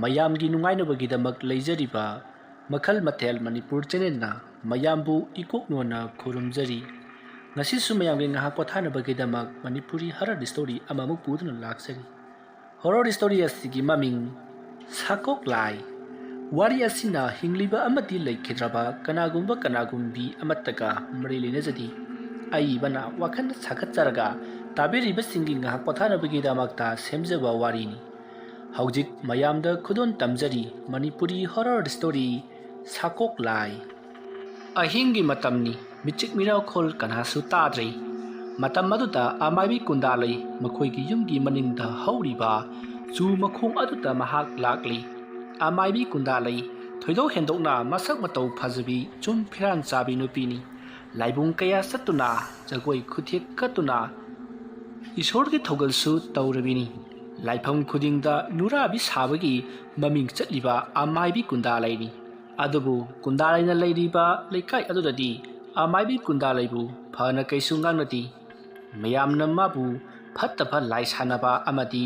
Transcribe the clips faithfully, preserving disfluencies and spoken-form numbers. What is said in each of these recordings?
ꯃꯌꯥꯝꯒꯤ ꯅꯨꯡꯉꯥꯏꯅꯕꯒꯤꯗꯃꯛ ꯂꯩꯖꯔꯤꯕ ꯃꯈꯜ ꯃꯊꯦꯜ ꯃꯅꯤꯄꯨꯔ ꯆꯦꯅꯦꯜꯅ ꯃꯌꯥꯝꯕꯨ ꯏꯀꯣꯛ ꯅꯣꯟꯅ ꯈꯨꯔꯨꯝꯖꯔꯤ꯫ ꯉꯁꯤꯁꯨ ꯃꯌꯥꯝꯒꯤ ꯉꯥꯏꯍꯥꯛ ꯄꯣꯊꯥꯅꯕꯒꯤꯗꯃꯛ ꯃꯅꯤꯄꯨꯔꯤ ꯍꯔꯔ ꯁ꯭ꯇꯣꯔꯤ ꯑꯃꯃꯨꯛ ꯄꯨꯗꯨꯅ ꯂꯥꯛꯆꯔꯤ꯫ ꯍꯣꯔꯔ ꯁ꯭ꯇꯣꯔꯤ ꯑꯁꯤꯒꯤ ꯃꯃꯤꯡ ꯁꯥꯀꯣꯛ ꯂꯥꯏ꯫ ꯋꯥꯔꯤ ꯑꯁꯤꯅ ꯍꯤꯡꯂꯤꯕ ꯑꯃꯗꯤ ꯂꯩꯈꯤꯗ꯭ꯔꯕ ꯀꯅꯥꯒꯨꯝꯕ ꯀꯅꯥꯒꯨꯝꯕꯤ ꯑꯃꯠꯇꯒ ꯃꯔꯤ ꯂꯩꯅꯖꯗꯦ꯫ ꯑꯏꯕꯅ ꯋꯥꯈꯜ ꯁꯥꯒꯠꯆꯔꯒ ꯇꯥꯕꯤꯔꯤꯕꯁꯤꯡꯒꯤ ꯉꯥꯏꯍꯥꯛ ꯄꯣꯊꯥꯅꯕꯒꯤꯗꯃꯛꯇ ꯁꯦꯝꯖꯕ ꯋꯥꯔꯤꯅꯤ꯫ ꯍꯧꯖꯤꯛ ꯃꯌꯥꯝꯗ ꯈꯨꯗꯣꯜ ꯇꯝꯖꯔꯤ ꯃꯅꯤꯄꯨꯔꯤ ꯍꯣꯔꯔ ꯁ꯭ꯇꯣꯔꯤ ꯁꯥꯀꯣꯛ ꯂꯥꯏ꯫ ꯑꯍꯤꯡꯒꯤ ꯃꯇꯝꯅꯤ, ꯃꯤꯆꯤꯛ ꯃꯤꯔꯥꯎꯈꯣꯜ ꯀꯅꯥꯁꯨ ꯇꯥꯗ꯭ꯔꯦ꯫ ꯃꯇꯝ ꯑꯗꯨꯗ ꯑꯃꯥꯏꯕꯤ ꯀꯨꯟꯗꯥꯂꯩ ꯃꯈꯣꯏꯒꯤ ꯌꯨꯝꯒꯤ ꯃꯅꯤꯡꯗ ꯍꯧꯔꯤꯕ ꯆꯨ ꯃꯈꯣꯡ ꯑꯗꯨꯗ ꯃꯍꯥꯛ ꯂꯥꯛꯂꯤ꯫ ꯑꯃꯥꯏꯕꯤ ꯀꯨꯟꯗꯥꯂꯩ ꯊꯣꯏꯗꯣꯛ ꯍꯦꯟꯗꯣꯛꯅ ꯃꯁꯛ ꯃꯇꯧ ꯐꯖꯕꯤ, ꯆꯨꯝ ꯐꯤꯔꯥꯟ ꯆꯥꯕꯤ ꯅꯨꯄꯤꯅꯤ꯫ ꯂꯥꯏꯕꯨꯡ ꯀꯌꯥ ꯆꯠꯇꯨꯅ, ꯖꯒꯣꯏ ꯈꯨꯊꯦꯛ ꯀꯠꯇꯨꯅ ꯏꯁꯣꯔꯒꯤ ꯊꯧꯒꯜꯁꯨ ꯇꯧꯔꯕꯤꯅꯤ꯫ ꯂꯥꯏꯐꯝ ꯈꯨꯗꯤꯡꯗ ꯅꯨꯔꯥꯕꯤ ꯁꯥꯕꯒꯤ ꯃꯃꯤꯡ ꯆꯠꯂꯤꯕ ꯑꯃꯥꯏꯕꯤ ꯀꯨꯟꯗꯥꯂꯩꯅꯤ꯫ ꯑꯗꯨꯕꯨ ꯀꯨꯟꯗꯥꯂꯩꯅ ꯂꯩꯔꯤꯕ ꯂꯩꯀꯥꯏ ꯑꯗꯨꯗꯗꯤ ꯑꯃꯥꯏꯕꯤ ꯀꯨꯟꯗꯥꯂꯩꯕꯨ ꯐꯅ ꯀꯩꯁꯨ ꯉꯥꯡꯅꯗꯦ꯫ ꯃꯌꯥꯝꯅ ꯃꯥꯕꯨ ꯐꯠꯇꯕ ꯂꯥꯏ ꯁꯥꯟꯅꯕ ꯑꯃꯗꯤ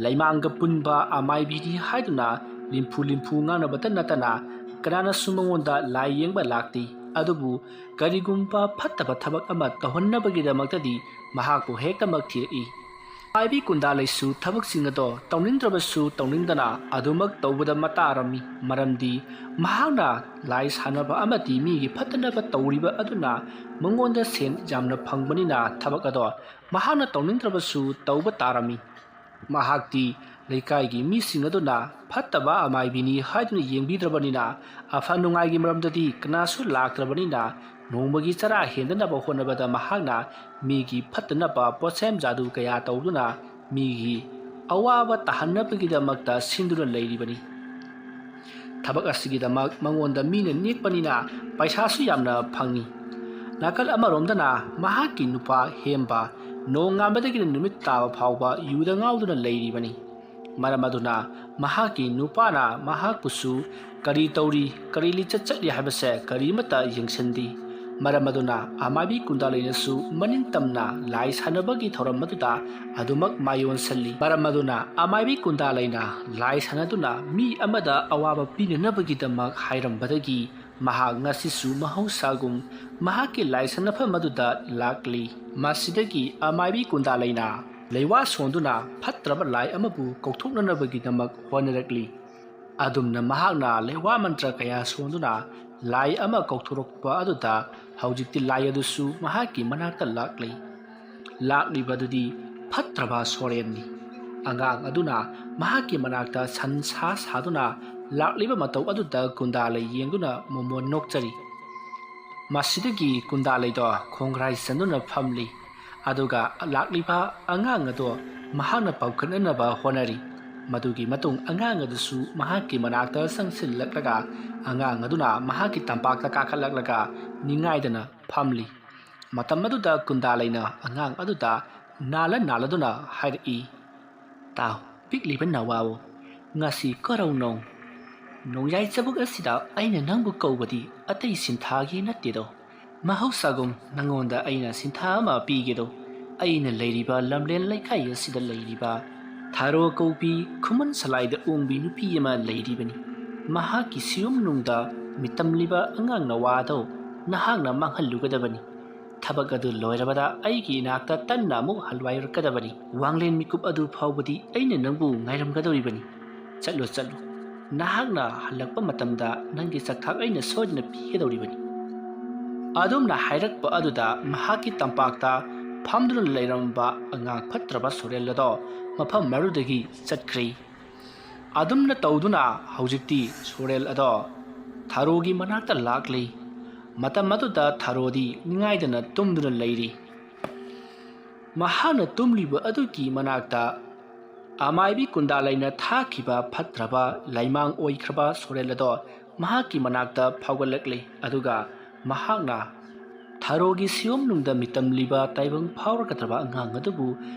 ꯂꯩꯃꯥꯡꯒ ꯄꯨꯟꯕ ꯑꯃꯥꯏꯕꯤꯅꯤ ꯍꯥꯏꯗꯨꯅ ꯂꯤꯝꯐꯨ ꯂꯤꯝꯐꯨ ꯉꯥꯡꯅꯕꯇ ꯅꯠꯇꯅ ꯀꯅꯥꯅꯁꯨ ꯃꯉꯣꯟꯗ ꯂꯥꯏ ꯌꯦꯡꯕ ꯂꯥꯛꯇꯦ꯫ ꯑꯗꯨꯕꯨ ꯀꯔꯤꯒꯨꯝꯕ ꯐꯠꯇꯕ ꯊꯕꯛ ꯑꯃ ꯇꯧꯍꯟꯅꯕꯒꯤꯗꯃꯛꯇꯗꯤ ꯃꯍꯥꯛꯄꯨ ꯍꯦꯛꯇꯃꯛ ꯊꯤꯔꯛꯏ꯫ ꯑꯃꯥꯏꯕꯤ ꯀꯨꯟꯗꯥꯂꯩꯁꯨ ꯊꯕꯛꯁꯤꯡ ꯑꯗꯣ ꯇꯧꯅꯤꯡꯗ꯭ꯔꯕꯁꯨ ꯇꯧꯅꯤꯡꯗꯅ ꯑꯗꯨꯃꯛ ꯇꯧꯕꯗ ꯃꯇꯥꯔꯝꯃꯤ꯫ ꯃꯔꯝꯗꯤ ꯃꯍꯥꯛꯅ ꯂꯥꯏ ꯁꯥꯟꯅꯕ ꯑꯃꯗꯤ ꯃꯤꯒꯤ ꯐꯠꯇꯅꯕ ꯇꯧꯔꯤꯕ ꯑꯗꯨꯅ ꯃꯉꯣꯟꯗ ꯁꯦꯟ ꯌꯥꯝꯅ ꯐꯪꯕꯅꯤꯅ ꯊꯕꯛ ꯑꯗꯣ ꯃꯍꯥꯛꯅ ꯇꯧꯅꯤꯡꯗ꯭ꯔꯕꯁꯨ ꯇꯧꯕ ꯇꯥꯔꯝꯃꯤ꯫ ꯃꯍꯥꯛꯇꯤ ꯂꯩꯀꯥꯏꯒꯤ ꯃꯤꯁꯤꯡ ꯑꯗꯨꯅ ꯐꯠꯇꯕ ꯑꯃꯥꯏꯕꯤꯅꯤ ꯍꯥꯏꯗꯨꯅ ꯌꯦꯡꯕꯤꯗ꯭ꯔꯕꯅꯤꯅ, ꯑꯐ ꯅꯨꯡꯉꯥꯏꯒꯤ ꯃꯔꯝꯗꯗꯤ ꯀꯅꯥꯁꯨ ꯂꯥꯛꯇ꯭ꯔꯕꯅꯤꯅ, ꯅꯣꯡꯃꯒꯤ ꯆꯔꯥ ꯍꯦꯟꯗꯅꯕ ꯍꯣꯠꯅꯕꯗ ꯃꯍꯥꯛꯅ ꯃꯤꯒꯤ ꯐꯠꯇꯅꯕ ꯄꯣꯠꯁꯦꯝ ꯖꯥꯗꯨ ꯀꯌꯥ ꯇꯧꯗꯨꯅ ꯃꯤꯒꯤ ꯑꯋꯥꯕ ꯇꯥꯍꯟꯅꯕꯒꯤꯗꯃꯛꯇ ꯁꯤꯟꯗꯨꯅ ꯂꯩꯔꯤꯕꯅꯤ꯫ ꯊꯕꯛ ꯑꯁꯤꯒꯤꯗꯃꯛ ꯃꯉꯣꯟꯗ ꯃꯤꯅ ꯅꯦꯛꯄꯅꯤꯅ ꯄꯩꯁꯥꯁꯨ ꯌꯥꯝꯅ ꯐꯪꯏ꯫ ꯅꯥꯀꯜ ꯑꯃꯔꯣꯝꯗꯅ ꯃꯍꯥꯛꯀꯤ ꯅꯨꯄꯥ ꯍꯦꯝꯕ ꯅꯣꯡꯉꯥꯟꯕꯗꯒꯤꯅ ꯅꯨꯃꯤꯠ ꯇꯥꯕ ꯐꯥꯎꯕ ꯌꯨꯗ ꯉꯥꯎꯗꯨꯅ ꯂꯩꯔꯤꯕꯅꯤ꯫ ꯃꯔꯝ ꯑꯗꯨꯅ ꯃꯍꯥꯛꯀꯤ ꯅꯨꯄꯥꯅ ꯃꯍꯥꯛꯄꯨꯁꯨ ꯀꯔꯤ ꯇꯧꯔꯤ, ꯀꯔꯤ ꯂꯤꯆꯠ ꯆꯠꯂꯤ ꯍꯥꯏꯕꯁꯦ ꯀꯔꯤꯃꯠꯇ ꯌꯦꯡꯁꯤꯟꯗꯦ꯫ ꯃꯔꯝ ꯑꯗꯨꯅ ꯑꯃꯥꯏꯕꯤ ꯀꯨꯟꯗꯥꯂꯩꯅꯁꯨ ꯃꯅꯤꯡ ꯇꯝꯅ ꯂꯥꯏ ꯁꯥꯟꯅꯕꯒꯤ ꯊꯧꯔꯝ ꯑꯗꯨꯗ ꯑꯗꯨꯃꯛ ꯃꯥꯏꯑꯣꯟꯁꯤꯜꯂꯤ꯫ ꯃꯔꯝ ꯑꯗꯨꯅ ꯑꯃꯥꯏꯕꯤ ꯀꯨꯟꯗꯥꯂꯩꯅ ꯂꯥꯏ ꯁꯥꯟꯅꯗꯨꯅ ꯃꯤ ꯑꯃꯗ ꯑꯋꯥꯕ ꯄꯤꯅꯅꯕꯒꯤꯗꯃꯛ ꯍꯥꯏꯔꯝꯕꯗꯒꯤ ꯃꯍꯥꯛ ꯉꯁꯤꯁꯨ ꯃꯍꯧꯁꯥꯒꯨꯝ ꯃꯍꯥꯛꯀꯤ ꯂꯥꯏ ꯁꯥꯟꯅꯐꯝ ꯑꯗꯨꯗ ꯂꯥꯛꯂꯤ꯫ ꯃꯁꯤꯗꯒꯤ ꯑꯃꯥꯏꯕꯤ ꯀꯨꯟꯗꯥꯂꯩꯅ ꯂꯩꯋꯥ ꯁꯣꯟꯗꯨꯅ ꯐꯠꯇ꯭ꯔꯕ ꯂꯥꯏ ꯑꯃꯕꯨ ꯀꯧꯊꯣꯛꯅꯅꯕꯒꯤꯗꯃꯛ ꯍꯣꯠꯅꯔꯛꯂꯤ꯫ ꯑꯗꯨꯝꯅ ꯃꯍꯥꯛꯅ ꯂꯩꯋꯥ ꯃꯟꯇ꯭ꯔ ꯀꯌꯥ ꯁꯣꯟꯗꯨꯅ ꯂꯥꯏ ꯑꯃ ꯀꯧꯊꯣꯔꯛꯄ ꯑꯗꯨꯗ ꯍꯧꯖꯤꯛꯇꯤ ꯂꯥꯏ ꯑꯗꯨꯁꯨ ꯃꯍꯥꯛꯀꯤ ꯃꯅꯥꯛꯇ ꯂꯥꯛꯂꯤ꯫ ꯂꯥꯛꯂꯤꯕ ꯑꯗꯨꯗꯤ ꯐꯠꯇ꯭ꯔꯕ ꯁꯣꯔꯦꯟꯅꯤ꯫ ꯑꯉꯥꯡ ꯑꯗꯨꯅ ꯃꯍꯥꯛꯀꯤ ꯃꯅꯥꯛꯇ ꯁꯟ ꯁꯥ ꯁꯥꯗꯨꯅ ꯂꯥꯛꯂꯤꯕ ꯃꯇꯧ ꯑꯗꯨꯗ ꯀꯨꯟꯗꯥꯂꯩ ꯌꯦꯡꯗꯨꯅ ꯃꯣꯃꯣꯟ ꯅꯣꯛꯆꯔꯤ꯫ ꯃꯁꯤꯗꯒꯤ ꯀꯨꯟꯗꯥꯂꯩꯗꯣ ꯈꯣꯡꯒ꯭ꯔꯥꯏ ꯆꯟꯗꯨꯅ ꯐꯝꯂꯤ꯫ ꯑꯗꯨꯒ ꯂꯥꯛꯂꯤꯕ ꯑꯉꯥꯡ ꯑꯗꯣ ꯃꯍꯥꯛꯅ ꯄꯥꯎꯈꯠꯅꯅꯕ ꯍꯣꯠꯅꯔꯤ꯫ ꯃꯗꯨꯒꯤ ꯃꯇꯨꯡ ꯑꯉꯥꯡ ꯑꯗꯨꯁꯨ ꯃꯍꯥꯛꯀꯤ ꯃꯅꯥꯛꯇ ꯆꯪꯁꯤꯜꯂꯛꯂꯒ ꯑꯉꯥꯡ ꯑꯗꯨꯅ ꯃꯍꯥꯛꯀꯤ ꯇꯝꯄꯥꯛꯇ ꯀꯥꯈꯠꯂꯛꯂꯒ ꯅꯤꯡꯉꯥꯏꯗꯅ ꯐꯝꯂꯤ꯫ ꯃꯇꯝ ꯑꯗꯨꯗ ꯀꯨꯟꯗꯥꯂꯩꯅ ꯑꯉꯥꯡ ꯑꯗꯨꯗ ꯅꯥꯜꯂ ꯅꯥꯜꯂꯗꯨꯅ ꯍꯥꯏꯔꯛꯏ, "ꯇꯥꯎ, ꯄꯤꯛꯂꯤꯕ ꯅꯋꯥꯕꯨ, ꯉꯁꯤ ꯀꯔꯧꯅꯧ ꯅꯣꯡꯌꯥꯏ ꯆꯕꯨꯛ ꯑꯁꯤꯗ ꯑꯩꯅ ꯅꯪꯕꯨ ꯀꯧꯕꯗꯤ ꯑꯇꯩ ꯁꯤꯟꯊꯥꯒꯤ ꯅꯠꯇꯦꯗꯣ꯫ ꯃꯍꯧꯁꯥꯒꯨꯝ ꯅꯉꯣꯟꯗ ꯑꯩꯅ ꯁꯤꯟꯊꯥ ꯑꯃ ꯄꯤꯒꯦꯗꯣ꯫ ꯑꯩꯅ ꯂꯩꯔꯤꯕ ꯂꯝꯂꯦꯟ ꯂꯩꯀꯥꯏ ꯑꯁꯤꯗ ꯂꯩꯔꯤꯕ ꯊꯥꯔꯣ ꯀꯧꯕꯤ ꯈꯨꯃꯟ ꯁꯂꯥꯏꯗ ꯑꯣꯡꯕꯤ ꯅꯨꯄꯤ ꯑꯃ ꯂꯩꯔꯤꯕꯅꯤ꯫ ꯃꯍꯥꯛꯀꯤ ꯁꯤꯌꯨꯝꯅꯨꯡꯗ ꯃꯤꯇꯝꯂꯤꯕ ꯑꯉꯥꯡ ꯅꯋꯥꯗꯣ ꯅꯍꯥꯛꯅ ꯃꯥꯡꯍꯜꯂꯨꯒꯗꯕꯅꯤ꯫ ꯊꯕꯛ ꯑꯗꯨ ꯂꯣꯏꯔꯕꯗ ꯑꯩꯒꯤ ꯏꯅꯥꯛꯇ ꯇꯟꯅ ꯑꯃꯨꯛ ꯍꯜꯋꯥꯏꯔꯛꯀꯗꯕꯅꯤ꯫ ꯋꯥꯡꯂꯦꯟ ꯃꯤꯀꯨꯞ ꯑꯗꯨ ꯐꯥꯎꯕꯗꯤ ꯑꯩꯅ ꯅꯪꯕꯨ ꯉꯥꯏꯔꯝꯒꯗꯧꯔꯤꯕꯅꯤ꯫ ꯆꯠꯂꯨ, ꯆꯠꯂꯨ꯫ ꯅꯍꯥꯛꯅ ꯍꯜꯂꯛꯄ ꯃꯇꯝꯗ ꯅꯪꯒꯤ ꯆꯥꯛꯊꯥꯛ ꯑꯩꯅ ꯁꯣꯏꯗꯅ ꯄꯤꯒꯗꯧꯔꯤꯕꯅꯤ꯫" ꯑꯗꯨꯝꯅ ꯍꯥꯏꯔꯛꯄ ꯑꯗꯨꯗ ꯃꯍꯥꯛꯀꯤ ꯇꯝꯄꯥꯛꯇ ꯐꯝꯗꯨꯅ ꯂꯩꯔꯝꯕ ꯑꯉꯥꯡ ꯐꯠꯇ꯭ꯔꯕ ꯁꯣꯔꯦꯜ ꯑꯗꯣ ꯃꯐꯝ ꯃꯔꯨꯗꯒꯤ ꯆꯠꯈ꯭ꯔꯦ꯫ ꯑꯗꯨꯝꯅ ꯇꯧꯗꯨꯅ ꯍꯧꯖꯤꯛꯇꯤ ꯁꯣꯔꯦꯜ ꯑꯗꯣ ꯊꯥꯔꯣꯒꯤ ꯃꯅꯥꯛꯇ ꯂꯥꯛꯂꯤ꯫ ꯃꯇꯝ ꯑꯗꯨꯗ ꯊꯥꯔꯣꯗꯤ ꯅꯤꯡꯉꯥꯏꯗꯅ ꯇꯨꯝꯗꯨꯅ ꯂꯩꯔꯤ꯫ ꯃꯍꯥꯛꯅ ꯇꯨꯝꯂꯤꯕ ꯑꯗꯨꯒꯤ ꯃꯅꯥꯛꯇ ꯑꯃꯥꯏꯕꯤ ꯀꯨꯟꯗꯥꯂꯩꯅ ꯊꯥꯈꯤꯕ ꯐꯠꯇ꯭ꯔꯕ ꯂꯩꯃꯥꯡ ꯑꯣꯏꯈ꯭ꯔꯕ ꯁꯣꯔꯦꯜ ꯑꯗꯣ ꯃꯍꯥꯛꯀꯤ ꯃꯅꯥꯛꯇ ꯐꯥꯎꯒꯠꯂꯛꯂꯤ꯫ ꯑꯗꯨꯒ ꯃꯍꯥꯛꯅ ꯊꯥꯔꯣꯒꯤ ꯁꯤꯌꯣꯝꯅꯨꯡꯗ ꯃꯤꯇꯝꯂꯤꯕ ꯇꯥꯏꯕꯪ ꯐꯥꯎꯔꯒꯗꯕ ꯑꯉꯥꯡ ꯑꯗꯨꯕꯨ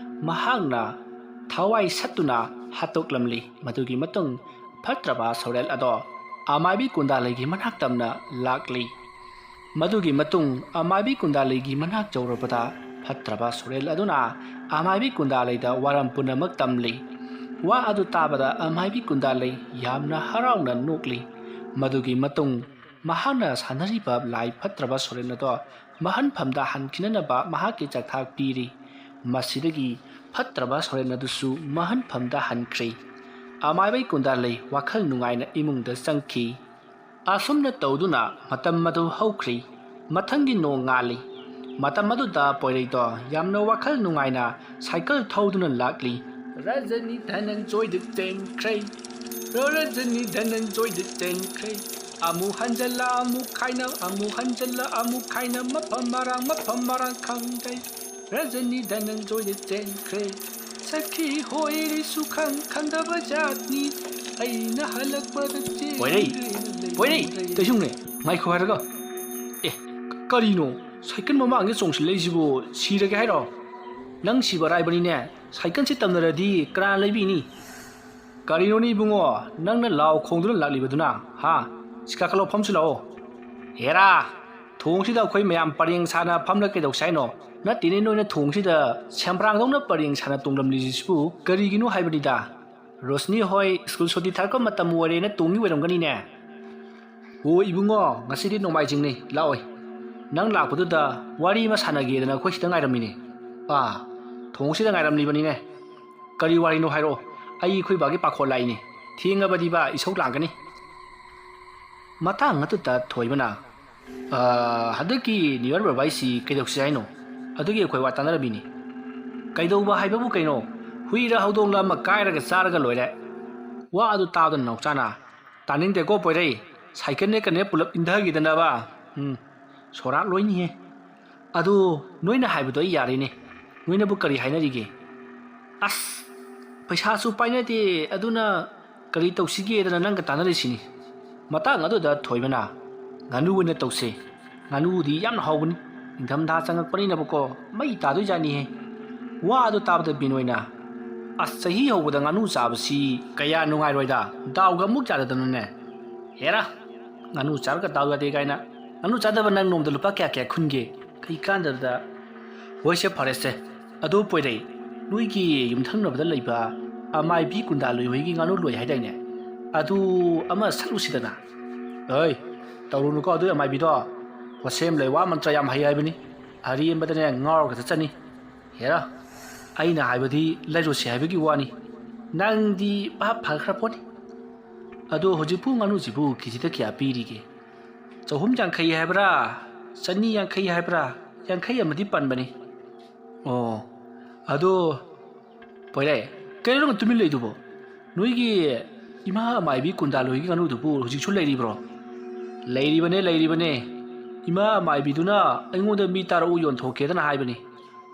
ꯃꯍꯥꯛꯅ ꯊꯋꯥꯏ ꯁꯠꯇꯨꯅ ꯍꯥꯠꯇꯣꯛꯂꯝꯂꯤ꯫ ꯃꯗꯨꯒꯤ ꯃꯇꯨꯡ ꯐꯠꯇ꯭ꯔꯕ ꯁꯣꯔꯦꯜ ꯑꯗꯣ ꯑꯃꯥꯏꯕꯤ ꯀꯨꯟꯗꯥꯂꯩꯒꯤ ꯃꯅꯥꯛ ꯇꯝꯅ ꯂꯥꯛꯂꯤ꯫ ꯃꯗꯨꯒꯤ ꯃꯇꯨꯡ ꯑꯃꯥꯏꯕꯤ ꯀꯨꯟꯗꯥꯂꯩꯒꯤ ꯃꯅꯥꯛ ꯌꯧꯔꯕꯗ, ꯐꯠꯇ꯭ꯔꯕ ꯁꯣꯔꯦꯜ ꯑꯗꯨꯅ ꯑꯃꯥꯏꯕꯤ ꯀꯨꯟꯗꯥꯂꯩꯗ ꯋꯥꯔꯝ ꯄꯨꯝꯅꯃꯛ ꯇꯝꯂꯤ꯫ ꯋꯥ ꯑꯗꯨ ꯇꯥꯕꯗ ꯑꯃꯥꯏꯕꯤ ꯀꯨꯟꯗꯥꯂꯩ ꯌꯥꯝꯅ ꯍꯔꯥꯎꯅ ꯅꯣꯛꯂꯤ꯫ ꯃꯗꯨꯒꯤ ꯃꯇꯨꯡ ꯃꯍꯥꯛꯅ ꯁꯥꯟꯅꯔꯤꯕ ꯂꯥꯏ ꯐꯠꯇ꯭ꯔꯕ ꯁꯣꯔꯦꯜ ꯑꯗꯣ ꯃꯍꯟꯐꯝꯗ ꯍꯟꯈꯤꯅꯅꯕ ꯃꯍꯥꯛꯀꯤ ꯆꯥꯛꯊꯥꯛ ꯄꯤꯔꯤ꯫ ꯃꯁꯤꯗꯒꯤ ꯐꯠꯇ꯭ꯔꯕ ꯁꯣꯔꯦꯟ ꯑꯗꯨꯁꯨ ꯃꯍꯟꯐꯝꯗ ꯍꯟꯈ꯭ꯔꯤ꯫ ꯑꯃꯥꯏꯕꯩ ꯀꯨꯟꯗꯥꯂꯩ ꯋꯥꯈꯜ ꯅꯨꯡꯉꯥꯏꯅ ꯏꯃꯨꯡꯗ ꯆꯪꯈꯤ꯫ ꯑꯁꯨꯝꯅ ꯇꯧꯗꯨꯅ ꯃꯇꯝ ꯑꯗꯨ ꯍꯧꯈ꯭ꯔꯤ꯫ ꯃꯊꯪꯒꯤ ꯅꯣꯡ ꯉꯥꯜꯂꯤ꯫ ꯃꯇꯝ ꯑꯗꯨꯗ ꯄꯣꯏꯔꯩꯗꯣ ꯌꯥꯝꯅ ꯋꯥꯈꯜ ꯅꯨꯡꯉꯥꯏꯅ ꯁꯥꯏꯀꯜ ꯊꯧꯗꯨꯅ ꯂꯥꯛꯂꯤ꯫ ꯔꯖꯅꯤ ꯙꯅꯟꯖꯣꯏꯗ ꯆꯦꯟꯈ꯭ꯔꯦ꯫ ꯔꯖꯅꯤ ꯙꯅꯟꯖꯣꯏꯗ ꯆꯦꯟꯈ꯭ꯔꯦ꯫ ꯑꯃꯨꯛ ꯍꯟꯖꯜꯂ ꯑꯃꯨꯛ ꯈꯥꯏꯅ, ꯑꯃꯨꯛ ꯍꯟꯖꯜꯂ ꯑꯃꯨꯛ ꯈꯥꯏꯅ, ꯃꯐꯝ ꯃꯔꯥꯡ ꯃꯐꯝ ꯃꯔꯥꯡ ꯈꯪꯗ꯭ꯔꯦ꯫ ꯔꯖꯅꯤ ꯙꯅꯟꯖꯣꯏꯗ ꯆꯦꯟꯈ꯭ꯔꯦ꯫ ꯁꯈꯤ ꯍꯣꯏꯔꯤꯁꯨ ꯈꯪ ꯈꯪꯗꯕ ꯖꯥꯠꯅꯤ꯫ ꯑꯩꯅ ꯍꯜꯂꯛꯄꯗ ꯆꯦꯟꯈ꯭ꯔꯦ꯫ ꯄꯣꯏꯔꯩ, ꯄꯣꯏꯔꯩ, ꯀꯩꯁꯨꯝꯅꯦ? ꯉꯥꯏꯈꯣ ꯍꯥꯏꯔꯒ꯫ ꯑꯦ, ꯀꯔꯤꯅꯣ? ꯁꯥꯏꯀꯜ ꯃꯃꯥꯡꯗ ꯆꯣꯡꯁꯤꯜꯂꯛꯏꯁꯤꯕꯨ ꯁꯤꯔꯒꯦ ꯍꯥꯏꯔꯣ? ꯅꯪ ꯁꯤꯕ ꯑꯔꯥꯏꯕꯅꯤꯅꯦ꯫ ꯁꯥꯏꯀꯜꯁꯤ ꯇꯝꯅꯔꯗꯤ ꯀꯅꯥꯅ ꯂꯩꯕꯤꯅꯤ? ꯀꯔꯤꯅꯣꯅꯦ ꯏꯕꯨꯡꯉꯣ, ꯅꯪꯅ ꯂꯥꯎ ꯈꯣꯡꯗꯨꯅ ꯂꯥꯛꯂꯤꯕꯗꯨꯅ? ꯍꯥ? ꯁꯤ ꯀꯥꯈꯠꯂꯣ, ꯐꯝꯁꯤ ꯂꯥꯛꯑꯣ꯫ ꯍꯦꯔꯥ, ꯊꯣꯡꯁꯤꯗ ꯑꯩꯈꯣꯏ ꯃꯌꯥꯝ ꯄꯔꯦꯡ ꯁꯥꯅ ꯐꯝꯂ ꯀꯩꯗꯧꯁꯤ ꯍꯥꯏꯅꯣ? ꯅꯠꯇꯦꯅꯦ, ꯅꯣꯏꯅ ꯊꯣꯡꯁꯤꯗ ꯁꯦꯝꯕ꯭ꯔꯥꯡꯗꯧꯅ ꯄꯔꯦꯡ ꯁꯥꯅ ꯇꯣꯡꯂꯝꯂꯤꯁꯤꯕꯨ ꯀꯔꯤꯒꯤꯅꯣ ꯍꯥꯏꯕꯅꯤꯗ꯫ ꯔꯣꯁꯅꯤ ꯍꯣꯏ ꯁ꯭ꯀꯨꯜ ꯁꯨꯇꯤ ꯊꯥꯔꯛꯄ ꯃꯇꯝ ꯑꯣꯏꯔꯦꯅ ꯇꯣꯡꯉꯤ ꯑꯣꯏꯔꯝꯒꯅꯤꯅꯦ꯫ ꯍꯣ ꯏꯕꯨꯡꯉꯣ, ꯉꯁꯤꯗꯤ ꯅꯣꯡꯃꯥꯏꯖꯤꯡꯅꯤ, ꯂꯥꯛꯑꯣꯏ꯫ ꯅꯪ ꯂꯥꯛꯄꯗꯨꯗ ꯋꯥꯔꯤ ꯑꯃ ꯁꯥꯟꯅꯒꯦꯗꯅ ꯑꯩꯈꯣꯏ ꯁꯤꯗ ꯉꯥꯏꯔꯝꯃꯤꯅꯦ꯫ ꯑꯥ, ꯊꯣꯡꯁꯤꯗ ꯉꯥꯏꯔꯝꯂꯤꯕꯅꯤꯅꯦ꯫ ꯀꯔꯤ ꯋꯥꯔꯤꯅꯣ ꯍꯥꯏꯔꯛꯑꯣ, ꯑꯩ ꯑꯩꯈꯣꯏ ꯕꯥꯒꯤ ꯄꯥꯈꯣꯜ ꯂꯥꯛꯏꯅꯦ꯫ ꯊꯦꯡꯉꯕꯗꯤ ꯕꯥ ꯏꯁꯧ ꯂꯥꯡꯒꯅꯤ꯫ ꯃꯇꯥꯡ ꯑꯗꯨꯗ ꯊꯣꯏꯕꯅ, "ꯑꯥ, ꯍꯟꯗꯛꯀꯤ ꯅꯤꯌꯨ ꯌꯔ ꯕꯥꯔꯕꯥꯏꯁꯤ ꯀꯩꯗꯧꯁꯤ ꯍꯥꯏꯅꯣ? ꯑꯗꯨꯒꯤ ꯑꯩꯈꯣꯏ ꯋꯥ ꯇꯥꯟꯅꯔꯝꯃꯤꯅꯤ꯫" "ꯀꯩꯗꯧꯕ ꯍꯥꯏꯕꯕꯨ ꯀꯩꯅꯣ? ꯍꯨꯏꯔ ꯍꯧꯗꯣꯡꯂ ꯑꯃ ꯀꯥꯏꯔꯒ ꯆꯥꯔꯒ ꯂꯣꯏꯔꯦ꯫" ꯋꯥ ꯑꯗꯨ ꯇꯥꯕꯗ ꯅꯥꯎꯆꯥꯅ, "ꯇꯥꯅꯤꯡꯗꯦꯀꯣ ꯄꯣꯏꯔꯩ, ꯁꯥꯏꯀꯜꯅꯦ ꯀꯩꯅꯦ ꯄꯨꯂꯞ ꯏꯟꯊꯈꯤꯗꯅꯕ꯫ ꯎꯝ, ꯁꯣꯔꯥꯛ ꯂꯣꯏꯅꯤꯍꯦ꯫" "ꯑꯗꯨ ꯅꯣꯏꯅ ꯍꯥꯏꯕꯗꯣ ꯑꯩ ꯌꯥꯔꯦꯅꯦ꯫ ꯅꯣꯏꯅꯕꯨ ꯀꯔꯤ ꯍꯥꯏꯅꯔꯤꯒꯦ?" "ꯑꯁ, ꯄꯩꯁꯥꯁꯨ ꯄꯥꯏꯅꯗꯦ, ꯑꯗꯨꯅ ꯀꯔꯤ ꯇꯧꯁꯤꯒꯦꯗꯅ ꯅꯪꯒ ꯇꯥꯟꯅꯔꯤꯁꯤꯅꯤ꯫" ꯃꯇꯥꯡ ꯑꯗꯨꯗ ꯊꯣꯏꯕꯅ, "ꯉꯥꯅꯨ ꯑꯣꯏꯅ ꯇꯧꯁꯦ꯫ ꯉꯥꯅꯨꯗꯤ ꯌꯥꯝꯅ ꯍꯥꯎꯕꯅꯤ꯫ ꯅꯤꯡꯊꯝꯊꯥ ꯆꯪꯉꯛꯄꯅꯤꯅꯕꯀꯣ, ꯃꯩ ꯇꯥꯗꯣꯏꯖꯥꯠꯅꯤꯍꯦ꯫" ꯋꯥ ꯑꯗꯨ ꯇꯥꯕꯗ ꯕꯤꯅꯣꯏꯅ, "ꯑꯁ, ꯆꯍꯤ ꯍꯧꯕꯗ ꯉꯥꯅꯨ ꯆꯥꯕꯁꯤ ꯀꯌꯥ ꯅꯨꯡꯉꯥꯏꯔꯣꯏꯗ, ꯗꯥꯎꯒ ꯑꯃꯨꯛ ꯌꯥꯗꯗꯅꯅꯦ꯫" "ꯍꯦꯔꯥ, ꯉꯥꯅꯨ ꯆꯥꯔꯒ ꯗꯥꯎ ꯌꯥꯗꯦ ꯀꯥꯏꯅ꯫ ꯉꯥꯅꯨ ꯆꯥꯗꯕ ꯅꯪ ꯅꯣꯡꯃꯗ ꯂꯨꯄꯥ ꯀꯌꯥ ꯀꯌꯥ ꯈꯨꯟꯒꯦ? ꯀꯩ ꯀꯥꯟꯗꯕꯗ꯫ ꯍꯣꯏꯁꯦ, ꯐꯔꯦꯁꯦ꯫ ꯑꯗꯨ ꯄꯣꯏꯔꯩ, ꯅꯣꯏꯒꯤ ꯌꯨꯝꯊꯪꯅꯕꯗ ꯂꯩꯕ ꯑꯃꯥꯏꯕꯤ ꯀꯨꯟꯗꯥ ꯂꯣꯏ ꯍꯣꯏꯒꯤ ꯉꯥꯅꯨ ꯂꯣꯏ ꯍꯥꯏꯗꯥꯏꯅꯦ? ꯑꯗꯨ ꯑꯃ ꯁꯠꯂꯨꯁꯤꯗꯅ꯫ ꯑꯩ, ꯇꯧꯔꯨꯅꯨꯀꯣ ꯑꯗꯨ ꯑꯃꯥꯏꯕꯤꯗꯣ꯫ ꯋꯥꯁꯦꯝ ꯂꯩꯋꯥ ꯃꯟꯇ꯭ꯔ ꯌꯥꯝ ꯍꯩ ꯍꯥꯏꯕꯅꯤ꯫ ꯑꯔꯦꯝꯕꯗꯅꯦ ꯉꯥꯎꯔꯒ ꯆꯠꯆꯅꯤ꯫ ꯍꯦꯔꯥ, ꯑꯩꯅ ꯍꯥꯏꯕꯗꯤ ꯂꯩꯔꯨꯁꯤ ꯍꯥꯏꯕꯒꯤ ꯋꯥꯅꯤ꯫ ꯅꯪꯗꯤ ꯚꯥꯞ ꯐꯈ꯭ꯔ ꯄꯣꯠꯅꯤ꯫ ꯑꯗꯣ ꯍꯧꯖꯤꯛꯄꯨ ꯉꯥꯅꯨꯁꯤꯕꯨ ꯀꯦꯖꯤꯗ ꯀꯌꯥ ꯄꯤꯔꯤꯒꯦ? ꯆꯍꯨꯝ ꯌꯥꯡꯈꯩ ꯍꯥꯏꯕ꯭ꯔꯥ? ꯆꯅꯤ ꯌꯥꯡꯈꯩ ꯍꯥꯏꯕ꯭ꯔꯥ? ꯌꯥꯡꯈꯩ ꯑꯃꯗꯤ ꯄꯟꯕꯅꯤ꯫ ꯑꯣ, ꯑꯗꯣ ꯄꯣꯏꯔꯩ, ꯀꯩꯅꯣ ꯅꯪ ꯇꯨꯃꯤꯟ ꯂꯩꯗꯨꯕꯣ? ꯅꯣꯏꯒꯤ ꯏꯃꯥ ꯑꯃꯥꯏꯕꯤ ꯀꯨꯟꯗꯥ ꯂꯣꯏꯒꯤ ꯉꯥꯅꯨꯗꯨꯕꯨ ꯍꯧꯖꯤꯛꯁꯨ ꯂꯩꯔꯤꯕ꯭ꯔꯣ? ꯂꯩꯔꯤꯕꯅꯦ, ꯂꯩꯔꯤꯕꯅꯦ꯫ ꯏꯃꯥ ꯑꯃꯥꯏꯕꯤꯗꯨꯅ ꯑꯩꯉꯣꯟꯗ ꯃꯤ ꯇꯔꯥꯎ ꯌꯣꯟꯊꯣꯛꯀꯦꯗꯅ ꯍꯥꯏꯕꯅꯤ꯫